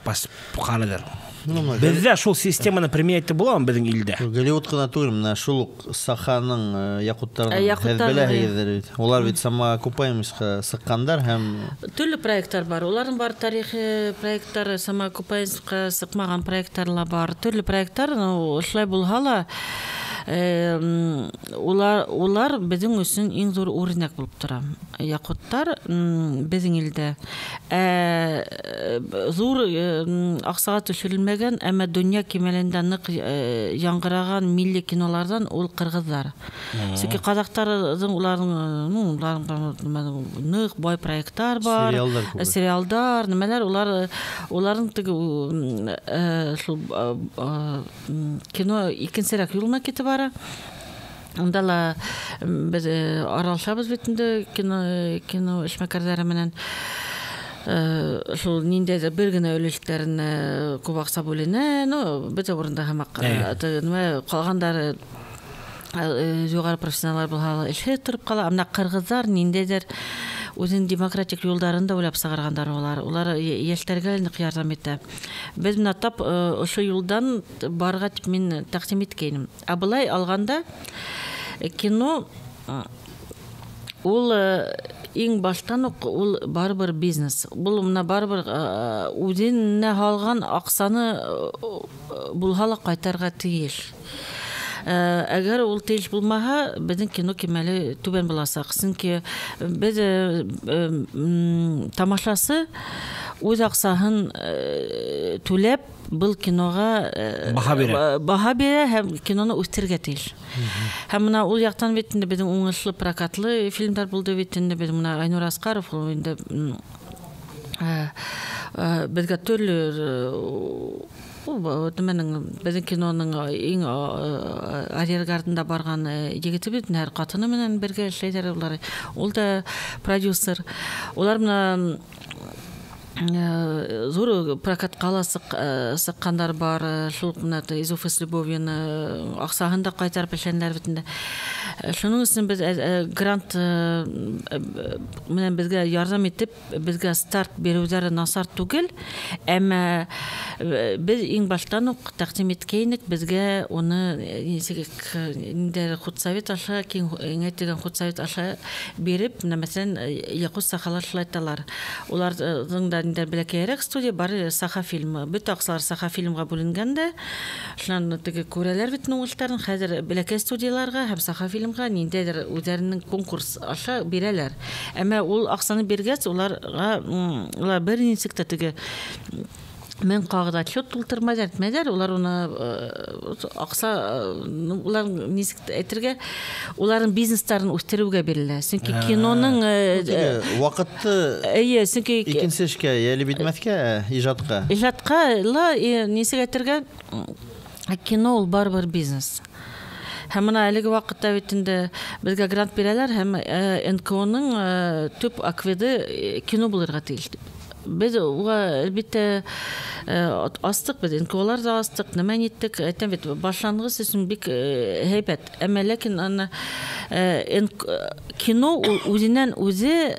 ҡарайҙар. Беҙҙә шул системаны применять итеп буламы беҙҙең илдә? Голливуд ҡына түгел, менә шул уҡ Саханың яҡуттарының һеҙ беләһегеҙҙер бит. Улар бит самоокупаемостьҡа сыҡҡандар һәм төрлө проекттар бар. Уларҙың бар тарихи проекттары, самоокупаемостьҡа сыҡмаған проекттар ла бар. Төрлө проекттар, ошолай булһа ла, улар беҙҙең өсөн иң ҙур үрнәк булып тора. Яҡуттар беҙҙең илдә ҙур аҡсаға төшөрөлмәгән, әммә донъя кимәлендә ныҡ яңғыраған милли киноларҙан ул ҡырғыҙҙар. Сөнки ҡаҙаҡтарҙың уларҙың, уларҙың ныҡ бай проекттар бар, сериалдар, нимәләр, уларҙың теге шул кино икенсерәк юл менән китеп бара. Унда ла беҙ аралашабыҙ бит инде кино эшмәкәрҙәре менән. Шул ниндәйҙер бер генә өлөштәренә күп аҡса бүленә, ну, бөтә урында һымаҡ. Нимә ҡалғандары юғары профессионалдар булһа ла эшһеҙ тороп ҡала. Ә бына ҡырғыҙҙар ниндәйҙер үҙенең демократик юлдарын да уйлап сығарғандар улар. Улар йәштәргә ныҡ ярҙам итә. Беҙ бына тап ошо юлдан барырға тип мин тәҡдим иткәйнем. Ә былай алғанда кино ул иң баштан уҡ ул барыбер бизнес. Был бына барыбер үҙенә һалған аҡсаны булһа ла ҡайтарға тейеш. Әгәр ул тейеш булмаһа, беҙҙең кино кимәле түбән буласаҡ. Сөнки беҙ тамашасы үҙ аҡсаһын түләп был киноға баһа бирә һәм киноны үҫтерергә тейеш. Һәм бына ул яҡтан бит инде беҙҙең уңышлы прокатлы фильмдар булды бит инде. Беҙ бына Айнур Асҡаров ул инде беҙгә төрлө нимәнең беҙҙең киноның иң арьергардында барған егете бит, һәр ҡатыны менән бергә эшләйҙәр улар. Ул да продюсер. Улар бына ҙур прокатҡа ла сыҡҡандар бар. Шул уҡ бына «Из Уфы с любовью» аҡсаһын да ҡайтарып эшләнеләр бит инде. Шуның өсөн беҙ грант менән беҙгә ярҙам итеп, беҙгә старт биреүҙәре насар түгел, әммә беҙ иң баштан уҡ тәҡдим иткәйнек, беҙгә уны нисек ниндәйҙер худсовет аша, киңәйтелгән худсовет аша биреп, менә мәҫәлән, яҡут сахалар шулайталар. Уларҙың да ниндәйҙер бәләкәйерәк студия бар, Саха фильмы. Бөтә аҡсалар Саха фильмға бүленгән дә, шунан теге күрәләр бит уңыштарын. Хәҙер бәләкәй студияларға һәм Саха фильмға ниндәйҙер үҙҙәренең конкурс аша бирәләр. Әммә ул аҡсаны биргәс, уларға улар бер нисек тә теге мең ҡағыҙ отчет тултырмайҙар, итмәйҙәр. Улар уны аҡса, улар нисек әйтергә, уларҙың бизнестарын үҫтереүгә бирелә. Сөнки киноның ваҡытты эйе, сөнки икенсе эшкә йәлеп итмәҫкә, ижадҡа. Ижадҡа ла нисек әйтергә, кино ул барыбер бизнес. Һәм мына әлеге ваҡытта бит инде беҙгә грант бирәләр, һәм НКО-ның төп акведы кино булырға тейеш. Беҙ уға әлбиттә астыҡ, беҙ НКО-лар ҙа астыҡ, нәмә ниттек, әйтәм бит, башланғыс өсөн бик һәйбәт. Әммә ләкин аны кино ул үҙенән үҙе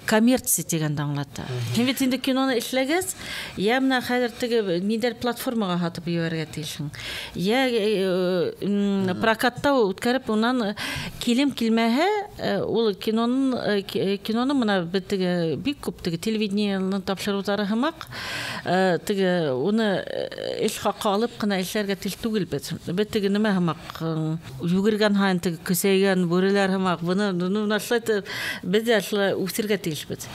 коммерция тигәнде аңлата. Һин бит инде киноны эшләгәс, йә мына хәҙер теге ниндәйҙер платформаға һатып ебәрергә тейешһең, йә прокатта үткәреп, унан килем килмәһә, ул киноны мына беҙ теге бик күп теге телевидениеның тапшырыуҙары һымаҡ, теге уны эш хаҡы алып ҡына эшләргә тейеш түгелбеҙ. Беҙ теге нәмә һымаҡ, йүгергән һайын теге көсәйгән бүреләр һымаҡ, быны мына шулай итеп беҙ ҙә шулай үҫергә тейешбеҙ.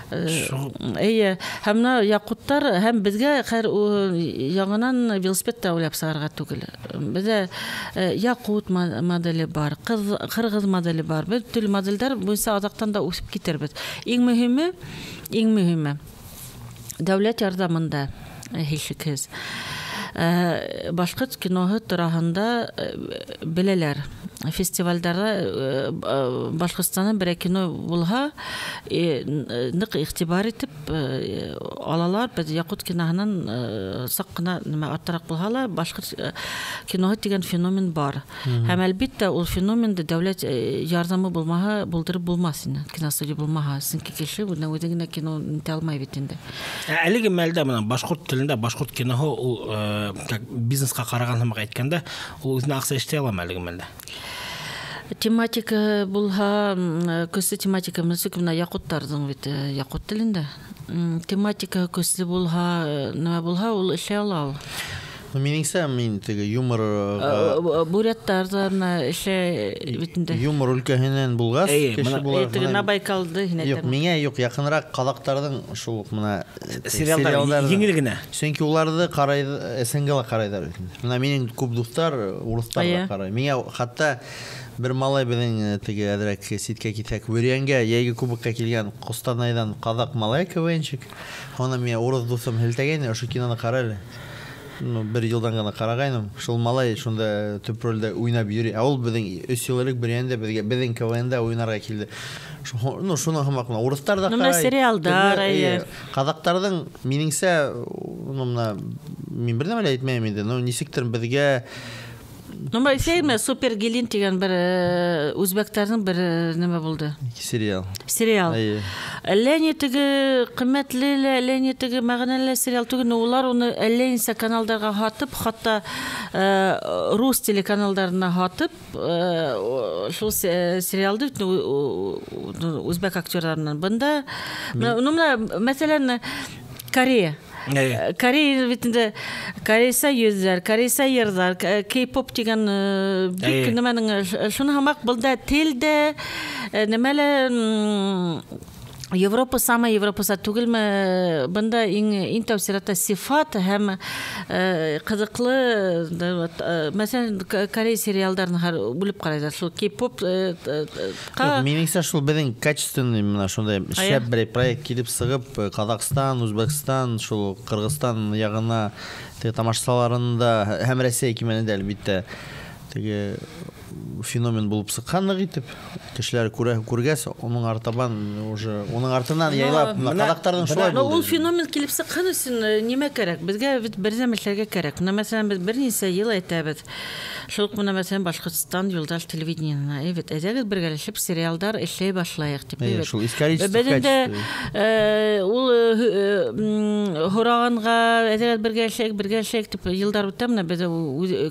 Эйе, һәм мына яҡуттар, һәм беҙгә хәҙер яңынан велосипед та уйлап сығарға түгел. Беҙҙә яҡут моделе бар, ҡырғыҙ моделе бар. Беҙ төрлө моделдәр буйынса аҙаҡтан да үҫеп китербеҙ. Иң мөһиме дәүләт ярҙамында һис шикһеҙ. Башҡорт киноһы тураһында беләләр. Фестивалдәрҙә Башҡортостандың берәй кино булһа, ныҡ иғтибар итеп алалар. Беҙ яҡут киноһынан саҡ ҡына нәмә артыраҡ булһа ла, башҡорт киноһы тигән феномен бар. Һәм әлбиттә ул феноменды дәүләт ярҙамы булмаһа булдырып булмаҫ ине, киностудия булмаһа, сөнки кеше үҙе генә кино итә алмай бит инде. Әлеге мәлдә мына башҡорт телендә башҡорт киноһы ул как бизнесҡа ҡараған һымаҡ әйткәндә, ул үҙенә аҡса эшләй аламы әлеге мәлдә? Тематика булһа, көслө тематика, нисек мына яҡуттарҙың бит яҡут телендә. Тематика көслө булһа, нәмә булһа, ул эшләй ала ул. Минеңсә, мин теге юмор буряттар да мына эшләй бит инде. Юмор өлкәһенән булғас, кеше булар. Теге на Байкалды һин әйтәм. Юҡ, миңә юҡ, яҡыныраҡ ҡаҙаҡтарҙың шул уҡ мына сериалдар еңел генә. Сөнки уларҙы ҡарай, СНГ-ла ҡарайҙар бит инде. Мына минең күп дуҫтар урыҫтар да ҡарай. Миңә хатта бер малай беҙҙең теге әҙерәк ситкә китһәк, Бөрйәнгә йәйге кубокка килгән Ҡостанайҙан ҡаҙаҡ малай КВНщик. Уны миңә урыҫ дуҫым һелтәгәйне, ошо киноны ҡара әле. Ну, бер йылдан ғына ҡарағайным. Шул малай шунда төп ролдә уйнап йөрөй. Ә ул беҙҙең 3 йыл элек Бөрйәндә беҙгә беҙҙең КВН-да уйнарға килде. Ну, шуны һымаҡ мына урыҫтар да ҡарай. Сериалдар, эйе. Ҡаҙаҡтарҙың минеңсә, ну, мына мин бер нәмә лә әйтмәйем инде, но нисектер беҙгә. Ну, әйтәйемме, Супер Гелин тигән бер үзбәктәрҙең бер нәмә булды. Сериал. Сериал. Әллә ни теге ҡиммәтле лә, әллә ни теге мәғәнәле сериал түгел, но улар уны әллә нисә каналдарға һатып, хатта рус телеканалдарына һатып, шул сериалды үзбәк актерҙарынан. Бында, ну, мына, мәҫәлән, Корея. Корея бит инде корейса йөҙҙәр, корейса йырҙар, кей-поп тигән бик нәмәнең шуны һымаҡ бында тел дә нәмә лә Европа самы Европаса түгелме, бында иң тәү сиратта сифат һәм ҡыҙыҡлы, мәҫәлән, корей сериалдарын бүлеп ҡарайҙар, шул кей-поп. Минеңсә, шул беҙҙең качественный мына шундай шәп бер проект килеп сығып, Ҡаҙағстан, Үзбәкстан, шул Ҡырғыҙстан яғына теге тамашасыларында һәм Рәсәй кимәлендә әлбиттә теге феномен булып сыҡҡанлыҡ итеп кешеләр күргәс, уның артабан уже уның артынан яйлап ҡаҙаҡтарҙың шулай булды. Ул феномен килеп сыҡҡан өсөн нимә кәрәк? Беҙгә бит берҙәм эшләргә кәрәк. Мына мәҫәлән, беҙ бер нисә йыл әйтәбеҙ. Шул уҡ мына мәҫәлән Башҡортостан юлдаш телевидениеһына, әйбәт, әйҙәгеҙ бергәләшеп сериалдар эшләй башлайыҡ тип. Шул из количества Беҙ инде ул һорағанға әйҙәгеҙ бергә эшләйек, бергә эшләйек тип йылдар үтә. Мына беҙ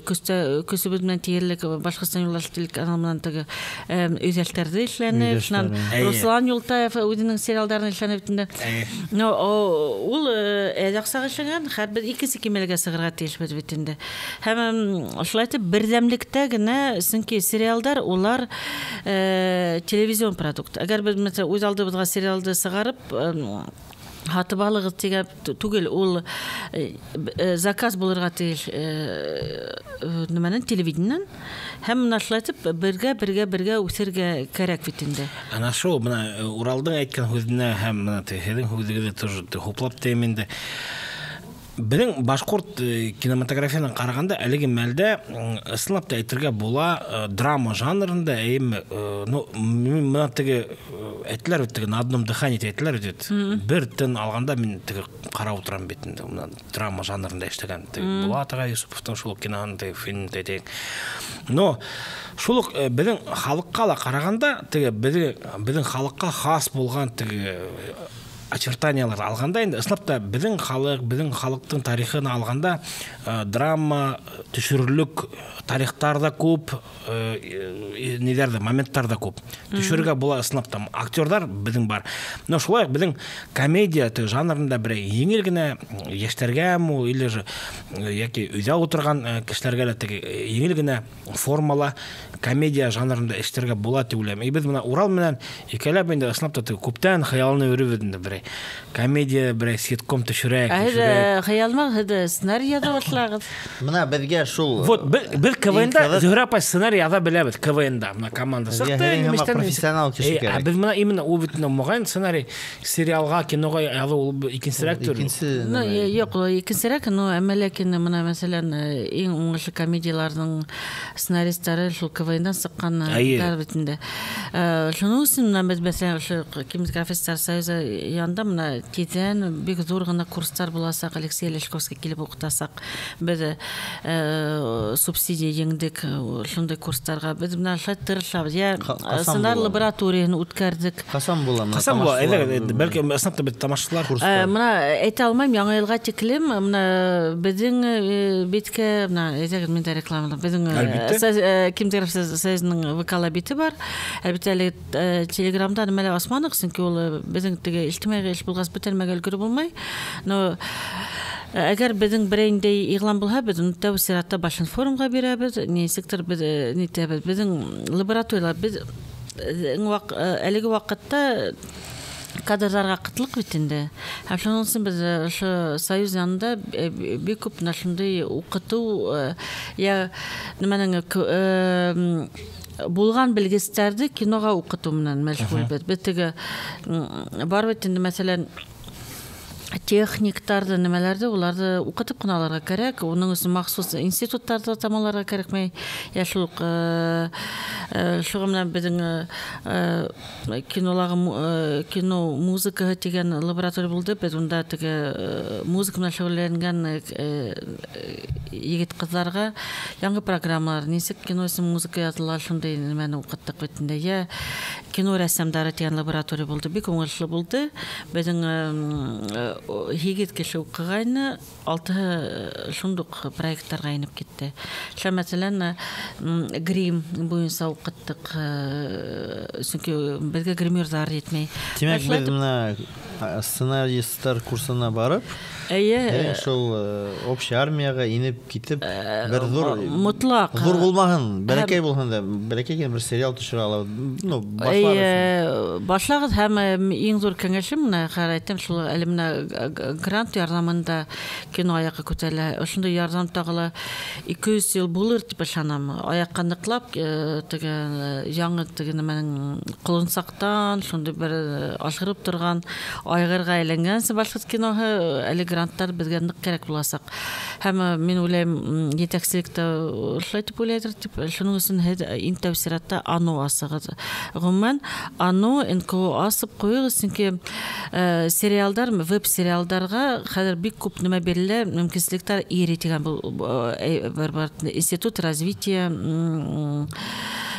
көсөбөҙ менән тиерлек Башҡортостан юлдаш телеканалы менән теге өйҙәштәрҙе эшләне. Шунан Руслан Юлтаев үҙенең сериалдарын эшләне бит инде. Но ул әҙ аҡсаға эшләгән, хәҙер беҙ икенсе кимәлгә сығырға тейешбеҙ бит инде. Һәм шулай итеп берҙәмлектә генә, сөнки сериалдар улар телевизион продукт. Әгәр беҙ мәҫәлән үҙ алдыбыҙға сериалды сығарып һатып алығыҙ тигән түгел, ул заказ булырға тейеш нәмәнән, телевидениенән. Һәм мына шулай итеп бергә үҫергә кәрәк бит инде. Ана шул мына Уралдың әйткән һүҙенә һәм мына һеҙҙең һүҙегеҙҙе тоже хуплап тейем инде. Беҙҙең башҡорт кинематографияһынан ҡарағанда әлеге мәлдә ысынлап та әйтергә була драма жанрында, әйеме, ну, мына теге әйтеләр бит, теге на одном дыхании әйтеләр бит. Бер тын алғанда мин теге ҡарап ултырам бит инде. Мына драма жанрында эшләгән теге Булат ағай Юсуповтың шул уҡ киноһын, теге фильмын әйтәйек. Но шул уҡ беҙҙең халыҡҡа ла ҡарағанда, теге беҙҙең халыҡҡа хас булған теге очертаниялар алғанда, инде ысынлап та беҙҙең халыҡ, беҙҙең халыҡтың тарихын алғанда драма төшөрөрлөк тарихтар ҙа күп, ниҙәр ҙә, моменттар ҙа күп. Төшөрөргә була ысынлап та. Актерҙар беҙҙең бар. Но шулай уҡ беҙҙең комедия жанрында берәй еңел генә йәштәргәме ул, или же йәки өйҙә ултырған кешеләргә лә теге еңел генә формала комедия жанрында эшләргә була тип уйлайым. И беҙ бына Урал менән икәүләп инде ысынлап та теге күптән хыялланып йөрөбөҙ инде берәй комедия, берәй ситком төшөрәк, төшөрәк. Хыялмағыҙ, һеҙ сценарий яҙа башлағыҙ. Бына беҙгә шул Вот, беҙ КВН-да Зөһрә апай сценарий яҙа беләбеҙ, КВН-да. Бына команда сыҡты, нимәштән профессионал кеше кәрәк. Беҙ бына именно ул бит моғайын сценарий сериалға, киноға яҙыу ул икенсерәк төр. Икенсе. Ну, юҡ, икенсерәк, но әммә ләкин бына мәҫәлән, иң уңышлы комедияларҙың сценаристары шул КВН-дан сыҡҡандар бит инде. Шуның өсөн бына беҙ мәҫәлән ошо кинематографистар союзы янында бына тиҙҙән бик ҙур ғына курстар буласаҡ, Алексей Лешковский килеп уҡытасаҡ. Беҙ субсидия еңдек шундай курстарға. Беҙ бына шулай тырышабыҙ. Йә сценар лабораторияһын үткәрҙек. Ҡасан була? Ҡасан була? Әйҙә, бәлки ысынлап та беҙ тамашасылар. Бына әйтә алмайым, яңы йылға тиклем бына беҙҙең биткә, бына әйҙәгеҙ, мин дә рекламалайым. Беҙҙең кинематографистар союзының ВК-ла бите бар. Әлбиттә, әле Телеграмда нимәлә асманыҡ, сөнки ул беҙҙең теге ижтимағи эш булғас бөтә нәмәгә өлгөрөп булмай. Но әгәр беҙҙең берәй ниндәй иғлан булһа, беҙ уны тәү сиратта Башинформға бирәбеҙ, нисектер беҙ нитәбеҙ. Беҙҙең лабораториялар, беҙ әлеге ваҡытта кадрҙарға ҡытлыҡ бит инде. Һәм шуның өсөн беҙ ошо союз янында бик күп менә шундай уҡытыу, йә нимәнең булған белгестәрҙе киноға уҡытыу менән мәшғүлбеҙ. Беҙ теге бар бит инде, мәҫәлән, техниктарҙы, нимәләрҙе, уларҙы уҡытып ҡына алырға кәрәк. Уның өсөн махсус институттарҙы тамамларға кәрәкмәй. Йә шул уҡ, шуға менән беҙҙең кинолағы кино музыкаһы тигән лаборатория булды. Беҙ унда теге музыка менән шөғөлләнгән егет ҡыҙҙарға яңы программалар, нисек кино өсөн музыка яҙыла, шундай нимәне уҡыттыҡ бит инде. Йә кино рәссамдары тигән лаборатория булды, бик уңышлы булды. Беҙҙең 8 кеше уҡығайны, 6-һы шундуҡ проекттарға инеп китте. Шул, мәҫәлән, грим буйынса уҡыттыҡ, сөнки беҙгә гримерҙар етмәй. Тимәк, беҙ бына сценаристар курсына барып, Эйе, шул общий армияға инеп китеп, бер ҙур мотлаҡ ҙур булмаһын, бәләкәй булһын да, бәләкәй генә бер сериал төшөрә алабыҙ. Ну, башлар өсөн. Башлағыҙ, һәм иң ҙур кәңәшем менә хәҙер әйтәм, шул әле менә грант ярҙамында кино аяҡҡа күтәрелә. Ошондай ярҙам тағы ла 200 йыл булыр тип ышанам. Аяҡҡа ныҡлап, теге яңы теге нәмәнең ҡолонсаҡтан шундай бер ашырып торған айғырға әйләнгәнсе башҡорт киноһы, әле гранттар беҙгә ныҡ кәрәк буласаҡ. Һәм мин уйлайым, етәкселек тә шулай тип уйлайҙыр тип. Шуның өсөн һеҙ иң тәү сиратта АНО асығыҙ. Ғөмүмән, АНО, НКО асып ҡуйығыҙ, сөнки сериалдар, веб-сериалдарға хәҙер бик күп нәмә бирелә, мөмкинселектәр ИРИ тигән был бер институт развития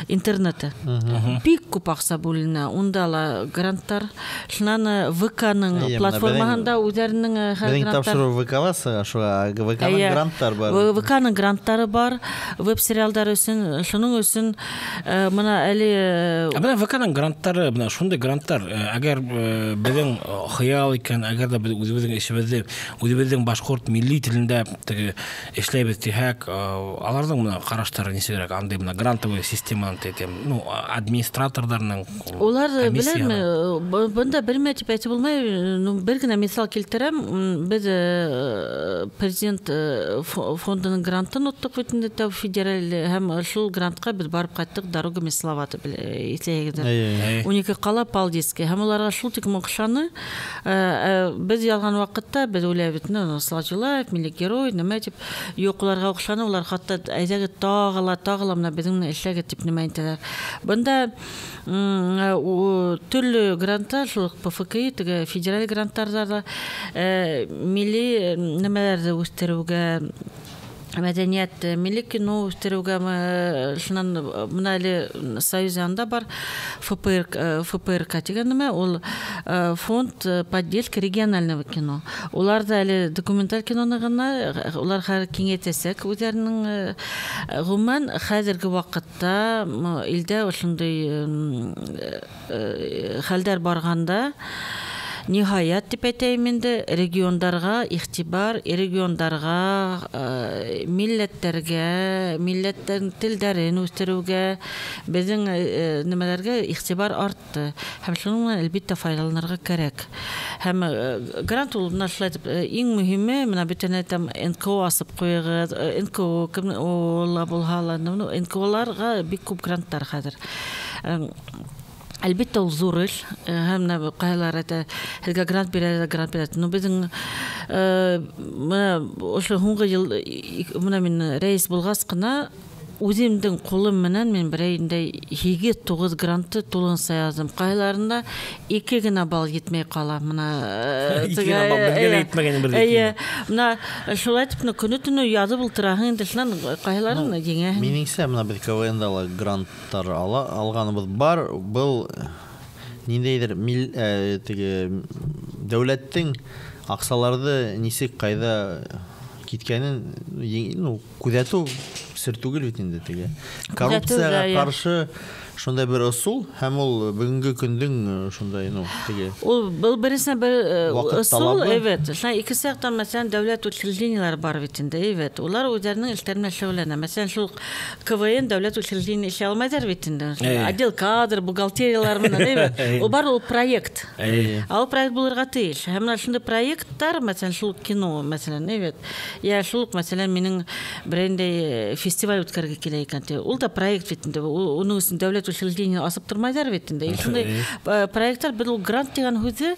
интернета. Бик күп аҡса бүленә, унда ла гранттар. Шунан ВК-ның платформаһында үҙҙәренең хәҙер Беҙҙең гранттар. тапшырыу ВК-ла сыға, шуға ВК-ның гранттар бар. ВК-ның гранттары бар, веб-сериалдар өсөн, шуның өсөн бына әле Бына ВК-ның гранттары, бына шундай гранттар, әгәр беҙҙең хыял икән, әгәр ҙә беҙ үҙебеҙҙең эшебеҙҙе, үҙебеҙҙең башҡорт милли телендә теге эшләйбеҙ тиһәк, аларҙың бына ҡараштары нисегерәк, андай бына грантовый система ҡулынан әйтәм. Ну, администраторҙарның. Улар беләме, бында белмәй тип әйтеп булмай. Ну, бер генә миҫал килтерәм. Беҙ президент фондының грантын оттоҡ бит инде, тәү федераль, һәм шул грантҡа беҙ барып ҡайттыҡ «Дорогами Салавата», иҫләйһегеҙҙер. 12 ҡала Палдиски. Һәм уларға шул тиклем оҡшаны. Беҙ яҙған ваҡытта беҙ уйлайбыҙ, ну, Салават Юлаев, милли герой, нәмә тип. Юҡ, уларға оҡшаны, улар хатта әйҙәгеҙ тағы ла мына беҙҙең менән эшләгеҙ тип нәмә әйтәләр. Бында төрлө гранттар, шул ПФКИ, теге федераль гранттарҙа ла милли нәмәләрҙе үҫтереүгә, мәдәниәт, милли кино үҫтереүгә, шунан бына әле союз янында бар ФПРК тигән нәмә, ул фонд поддержки регионального кино. Улар ҙа әле документаль киноны ғына, улар хәҙер киңәйтәсәк үҙҙәренең. Ғөмүмән, хәҙерге ваҡытта илдә ошондай хәлдәр барғанда, ниһаят тип әйтәйем инде, региондарға иғтибар, региондарға, милләттәргә, милләттәрҙең телдәрен үҫтереүгә, беҙҙең нәмәләргә иғтибар артты. Һәм шуның менән әлбиттә файҙаланырға кәрәк. Һәм грант ул бына шулай итеп, иң мөһиме, бына бөтөн әйтәм, НКО асып ҡуйығыҙ, НКО кем ла булһа ла, НКОларға бик күп гранттар хәҙер. Әлбиттә, ул ҙур эш. Һәм менә ҡайһылар әйтә, һеҙгә грант бирәләр, грант бирәләр. Но беҙҙең бына ошо һуңғы йыл, бына мин рәйес булғас ҡына, үҙемдең ҡулым менән мин берәй 8-9 грантты тулыһынса яҙҙым. Ҡайһыларында 2 генә балл етмәй ҡала. Бына 2 генә балл бергә лә етмәгән бер. Эйе, бына шулай итеп көнө-төнө яҙып ултыраһың инде, шунан ҡайһыларын еңәһең. Минеңсә, бына беҙ КВН-да ла гранттар алғаныбыҙ бар. Был ниндәйҙер теге дәүләттең аҡсаларҙы нисек ҡайҙа киткәнен, ну, күҙәтеү сер түгел бит инде теге. Коррупцияға ҡаршы шундай бер ысул, һәм ул бөгөнгө көндөң шундай, ну, теге. Ул был беренсенән бер ысул, evet. Шунан икенсе яҡтан, мәҫәлән, дәүләт учреждениеләре бар бит инде, evet. Улар үҙҙәренең эштәре менән шөғөлләнә. Мәҫәлән, шул КВН дәүләт учреждение эшләй алмайҙар бит инде. Отдел кадр, бухгалтериялар менән, evet. Ул бар ул проект. Ә ул проект булырға тейеш. Һәм менә шундай проекттар, мәҫәлән, шул кино, мәҫәлән, evet. Я шул, мәҫәлән, минең берәндәй фестиваль үткәргә килә икән. Ул да проект бит инде. Уның өсөн дәүләт учреждение асып тормайҙар бит инде. Шундай проекттар, бер ул грант тигән һүҙе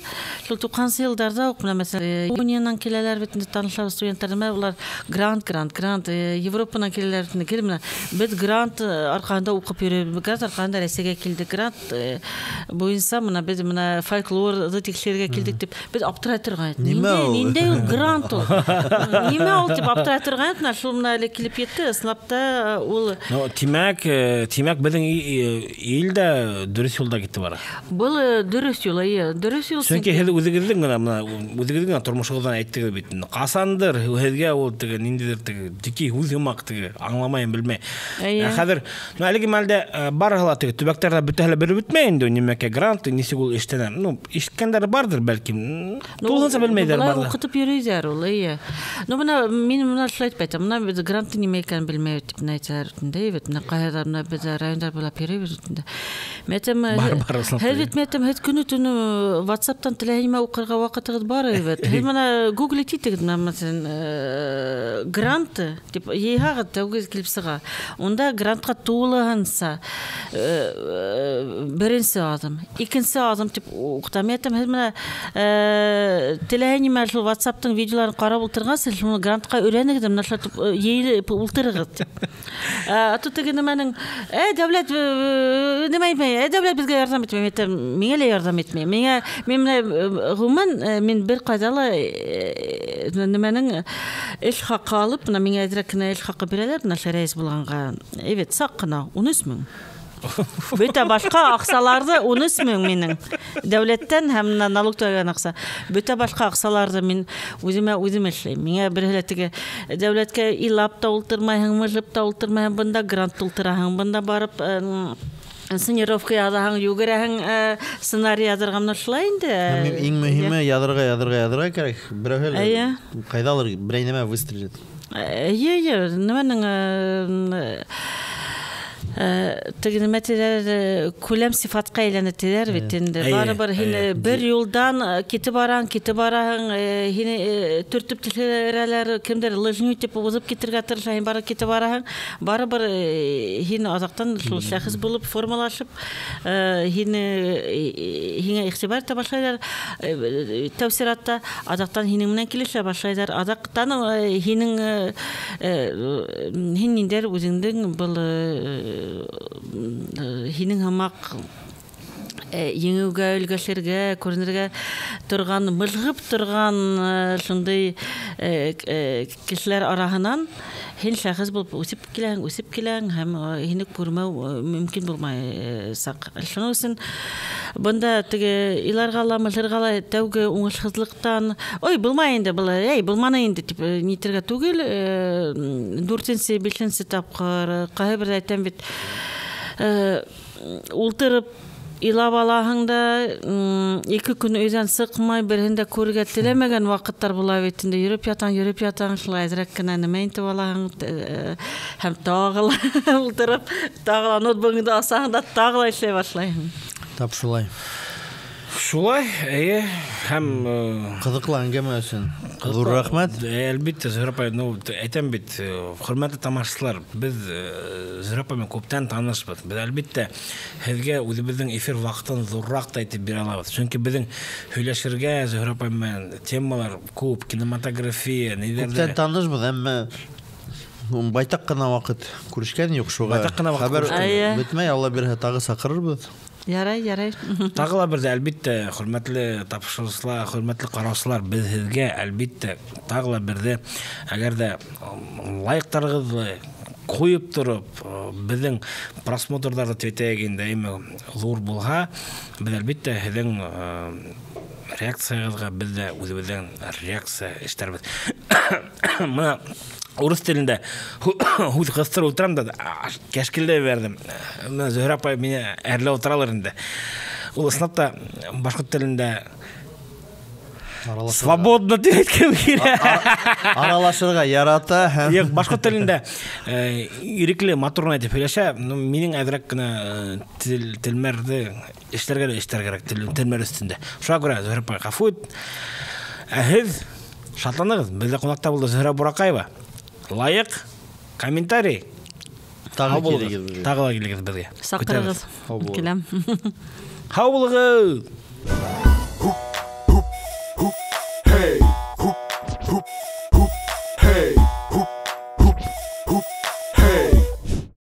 шул 90-нсы йылдарҙа уҡ, менә мәҫәлән, Япониянан киләләр бит инде, танышлар студенттар, менә улар грант, грант, грант, Европанан киләләр бит инде. Килеп менә беҙ грант арҡаһында уҡып йөрөйбөҙ, грант арҡаһында Рәсәйгә килдек, грант буйынса менә беҙ менә фольклорҙы тикшерергә килдек тип беҙ аптырай торған. Ниндәй ул грант ул? Нимә ул тип аптырай торған, менә шул менә әле килеп етте, ысынлап та ул. Тимәк, беҙҙең илдә дөрөҫ юлда китте бара. Был дөрөҫ юл, эйе, дөрөҫ юл. Сөнки һеҙ үҙегеҙҙең генә мына үҙегеҙҙең генә тормошоғоҙҙан әйттегеҙ бит. Ҡасандыр һеҙгә ул теге ниндәйҙер теге дикий һүҙ һымаҡ теге аңламайым, белмәй. Хәҙер әлеге мәлдә барыһы ла теге төбәктәрҙә бөтәһе лә бер бөтмәй инде, нимәкә грант нисек ул эштәнә. Ну, ишеткәндәре барҙыр бәлки. Тулыһынса белмәйҙәр барҙыр. Уҡытып йөрөйҙәр ул, эйе. Ну, бына мин бына шулай итеп әйтәм. Бына беҙ грантты нимә икәнен белмәй тип әйтәләр инде, бит. Бына ҡайҙа бына беҙ райондар буйлап йөрөйбөҙ инде. Мәтәм, һеҙ бит, мәтәм, һеҙ көнө-төнө WhatsApp-тан теләһә нимә уҡырға ваҡытығыҙ бар бит. Һеҙ бына гуглить итегеҙ, бына, мәҫәлән, гранты тип йыйһағыҙ, тәүге килеп сыға. Унда грантҡа тулыһынса беренсе аҙым, икенсе аҙым тип уҡытам. Мәтәм, һеҙ бына теләһә нимә шул WhatsApp-тың видеоларын ҡарап ултырғас, һеҙ шуны грантҡа өйрәнегеҙ, бына шулай итеп йыйып ултырығыҙ тип. Аты теге нәмәнең, дәүләт нимә әйтмәй, дәүләт беҙгә ярҙам итмәй, әйтәм, миңә лә ярҙам итмәй. Миңә, мин менә ғөмүмән, мин бер ҡайҙа ла нәмәнең эш хаҡы алып, бына миңә әҙерәк кенә эш хаҡы бирәләр, бына рәйес булғанға. Evet, саҡ ҡына 13 мең. Бөтә башҡа аҡсаларҙы 13 мең минең дәүләттән һәм налог түләгән аҡса. Бөтә башҡа аҡсаларҙы мин үҙемә үҙем эшләйем. Миңә береһе лә теге дәүләткә илап та ултырмайһың, мыжып та ултырмайһың, бында грант тултыраһың, бында барып инсценировка яҙаһың, йүгерәһең, сценарий яҙырға, менә шулай инде. Иң мөһиме яҙырға, яҙырға, яҙырға кәрәк. Берәүһе лә ҡайҙалыр берәй нәмә выстрелит. Эйе, нәмәнең Теге нимә тиҙәр, күләм сифатҡа әйләнә тиҙәр бит инде. Барыбер һине бер юлдан китеп бараһың, китеп бараһың, һине төртөп төшөрәләр, кемдер лыжню тип уҙып китергә тырыша, һин барып китеп бараһың. Барыбер һин аҙаҡтан шул шәхес булып формалашып, һине һиңә иғтибар итә башлайҙар. Тәү сиратта аҙаҡтан һинең менән килешә башлайҙар. Аҙаҡтан һинең һин ниндәр үҙеңдең был һинең һымаҡ еңеүгә, өлгәшергә, күренергә торған, мыжғып торған шундай кешеләр араһынан һин шәхес булып үҫеп киләһең, үҫеп киләһең һәм һине күрмәү мөмкин булмаясаҡ. Шуның өсөн бында теге иларға ла, мыжырға ла тәүге уңышһыҙлыҡтан, ой, булмай инде был, эй, булманы инде тип нитергә түгел, дүртенсе, бишенсе тапҡыр, ҡайһы берҙә әйтәм бит, ултырып илап алаһың да, ике көн өйҙән сыҡмай, береһен дә күрергә теләмәгән ваҡыттар була бит инде. Йөрөп ятаң, йөрөп ятаң, шулай әҙерәк кенә нәмә итеп алаһың, һәм тағы ла ултырып, тағы ла ноутбугыңды асаһың да, тағы ла эшләй башлайһың. Тап шулай. Шулай, эйе, һәм ҡыҙыҡлы әңгәмә өсөн ҙур рәхмәт. Әлбиттә, Зөһрә апай, ну, әйтәм бит, хөрмәтле тамашасылар, беҙ Зөһрә апай менән күптән танышбыҙ. Беҙ әлбиттә һеҙгә үҙебеҙҙең эфир ваҡытын ҙурыраҡ та итеп бирә алабыҙ. Сөнки беҙҙең һөйләшергә Зөһрә апай менән темалар күп, кинематография, ниҙәр. Күптән танышбыҙ, әммә байтаҡ ҡына ваҡыт күрешкән юҡ, шуға байтаҡ ҡына ваҡыт хәбәр бөтмәй, Алла бирһә тағы саҡырырбыҙ. Ярай, ярай. Тағы ла берҙә, әлбиттә, хөрмәтле тапшырыусылар, хөрмәтле ҡараусылар, беҙ һеҙгә әлбиттә тағы ла берҙә, әгәр ҙә лайктарығыҙҙы ҡуйып тороп, беҙҙең просмотрҙарҙы тип әйтәйек инде, әммә ҙур булһа, беҙ әлбиттә һеҙҙең реакцияғыҙға беҙ ҙә үҙебеҙҙең реакция эшләрбеҙ. Мына урыҫ телендә һүҙ ҡыҫтырып ултырам да, кәшкелдәй бәрҙем. Мына Зөһрә апай мине әрләп ултыралыр инде. Ул ысынлап та башҡорт телендә свободно тип әйткем килә. Аралашырға ярата һәм Юҡ, башҡорт телендә ирекле, матур ғына итеп һөйләшә. Ну, минең әҙерәк кенә телмәрҙе эшләргә лә эшләр кәрәк, телмәр өҫтөндә. Шуға күрә, Зөһрә апай, ғәфү ит. Ә һеҙ шатланығыҙ, беҙҙә ҡунаҡта булды Зөһрә Бураҡаева. Лайыҡ, комментарий. Тағы килегеҙ беҙгә. Тағы ла килегеҙ беҙгә. Саҡырығыҙ. Һау булығыҙ. Киләм. Һау булығыҙ.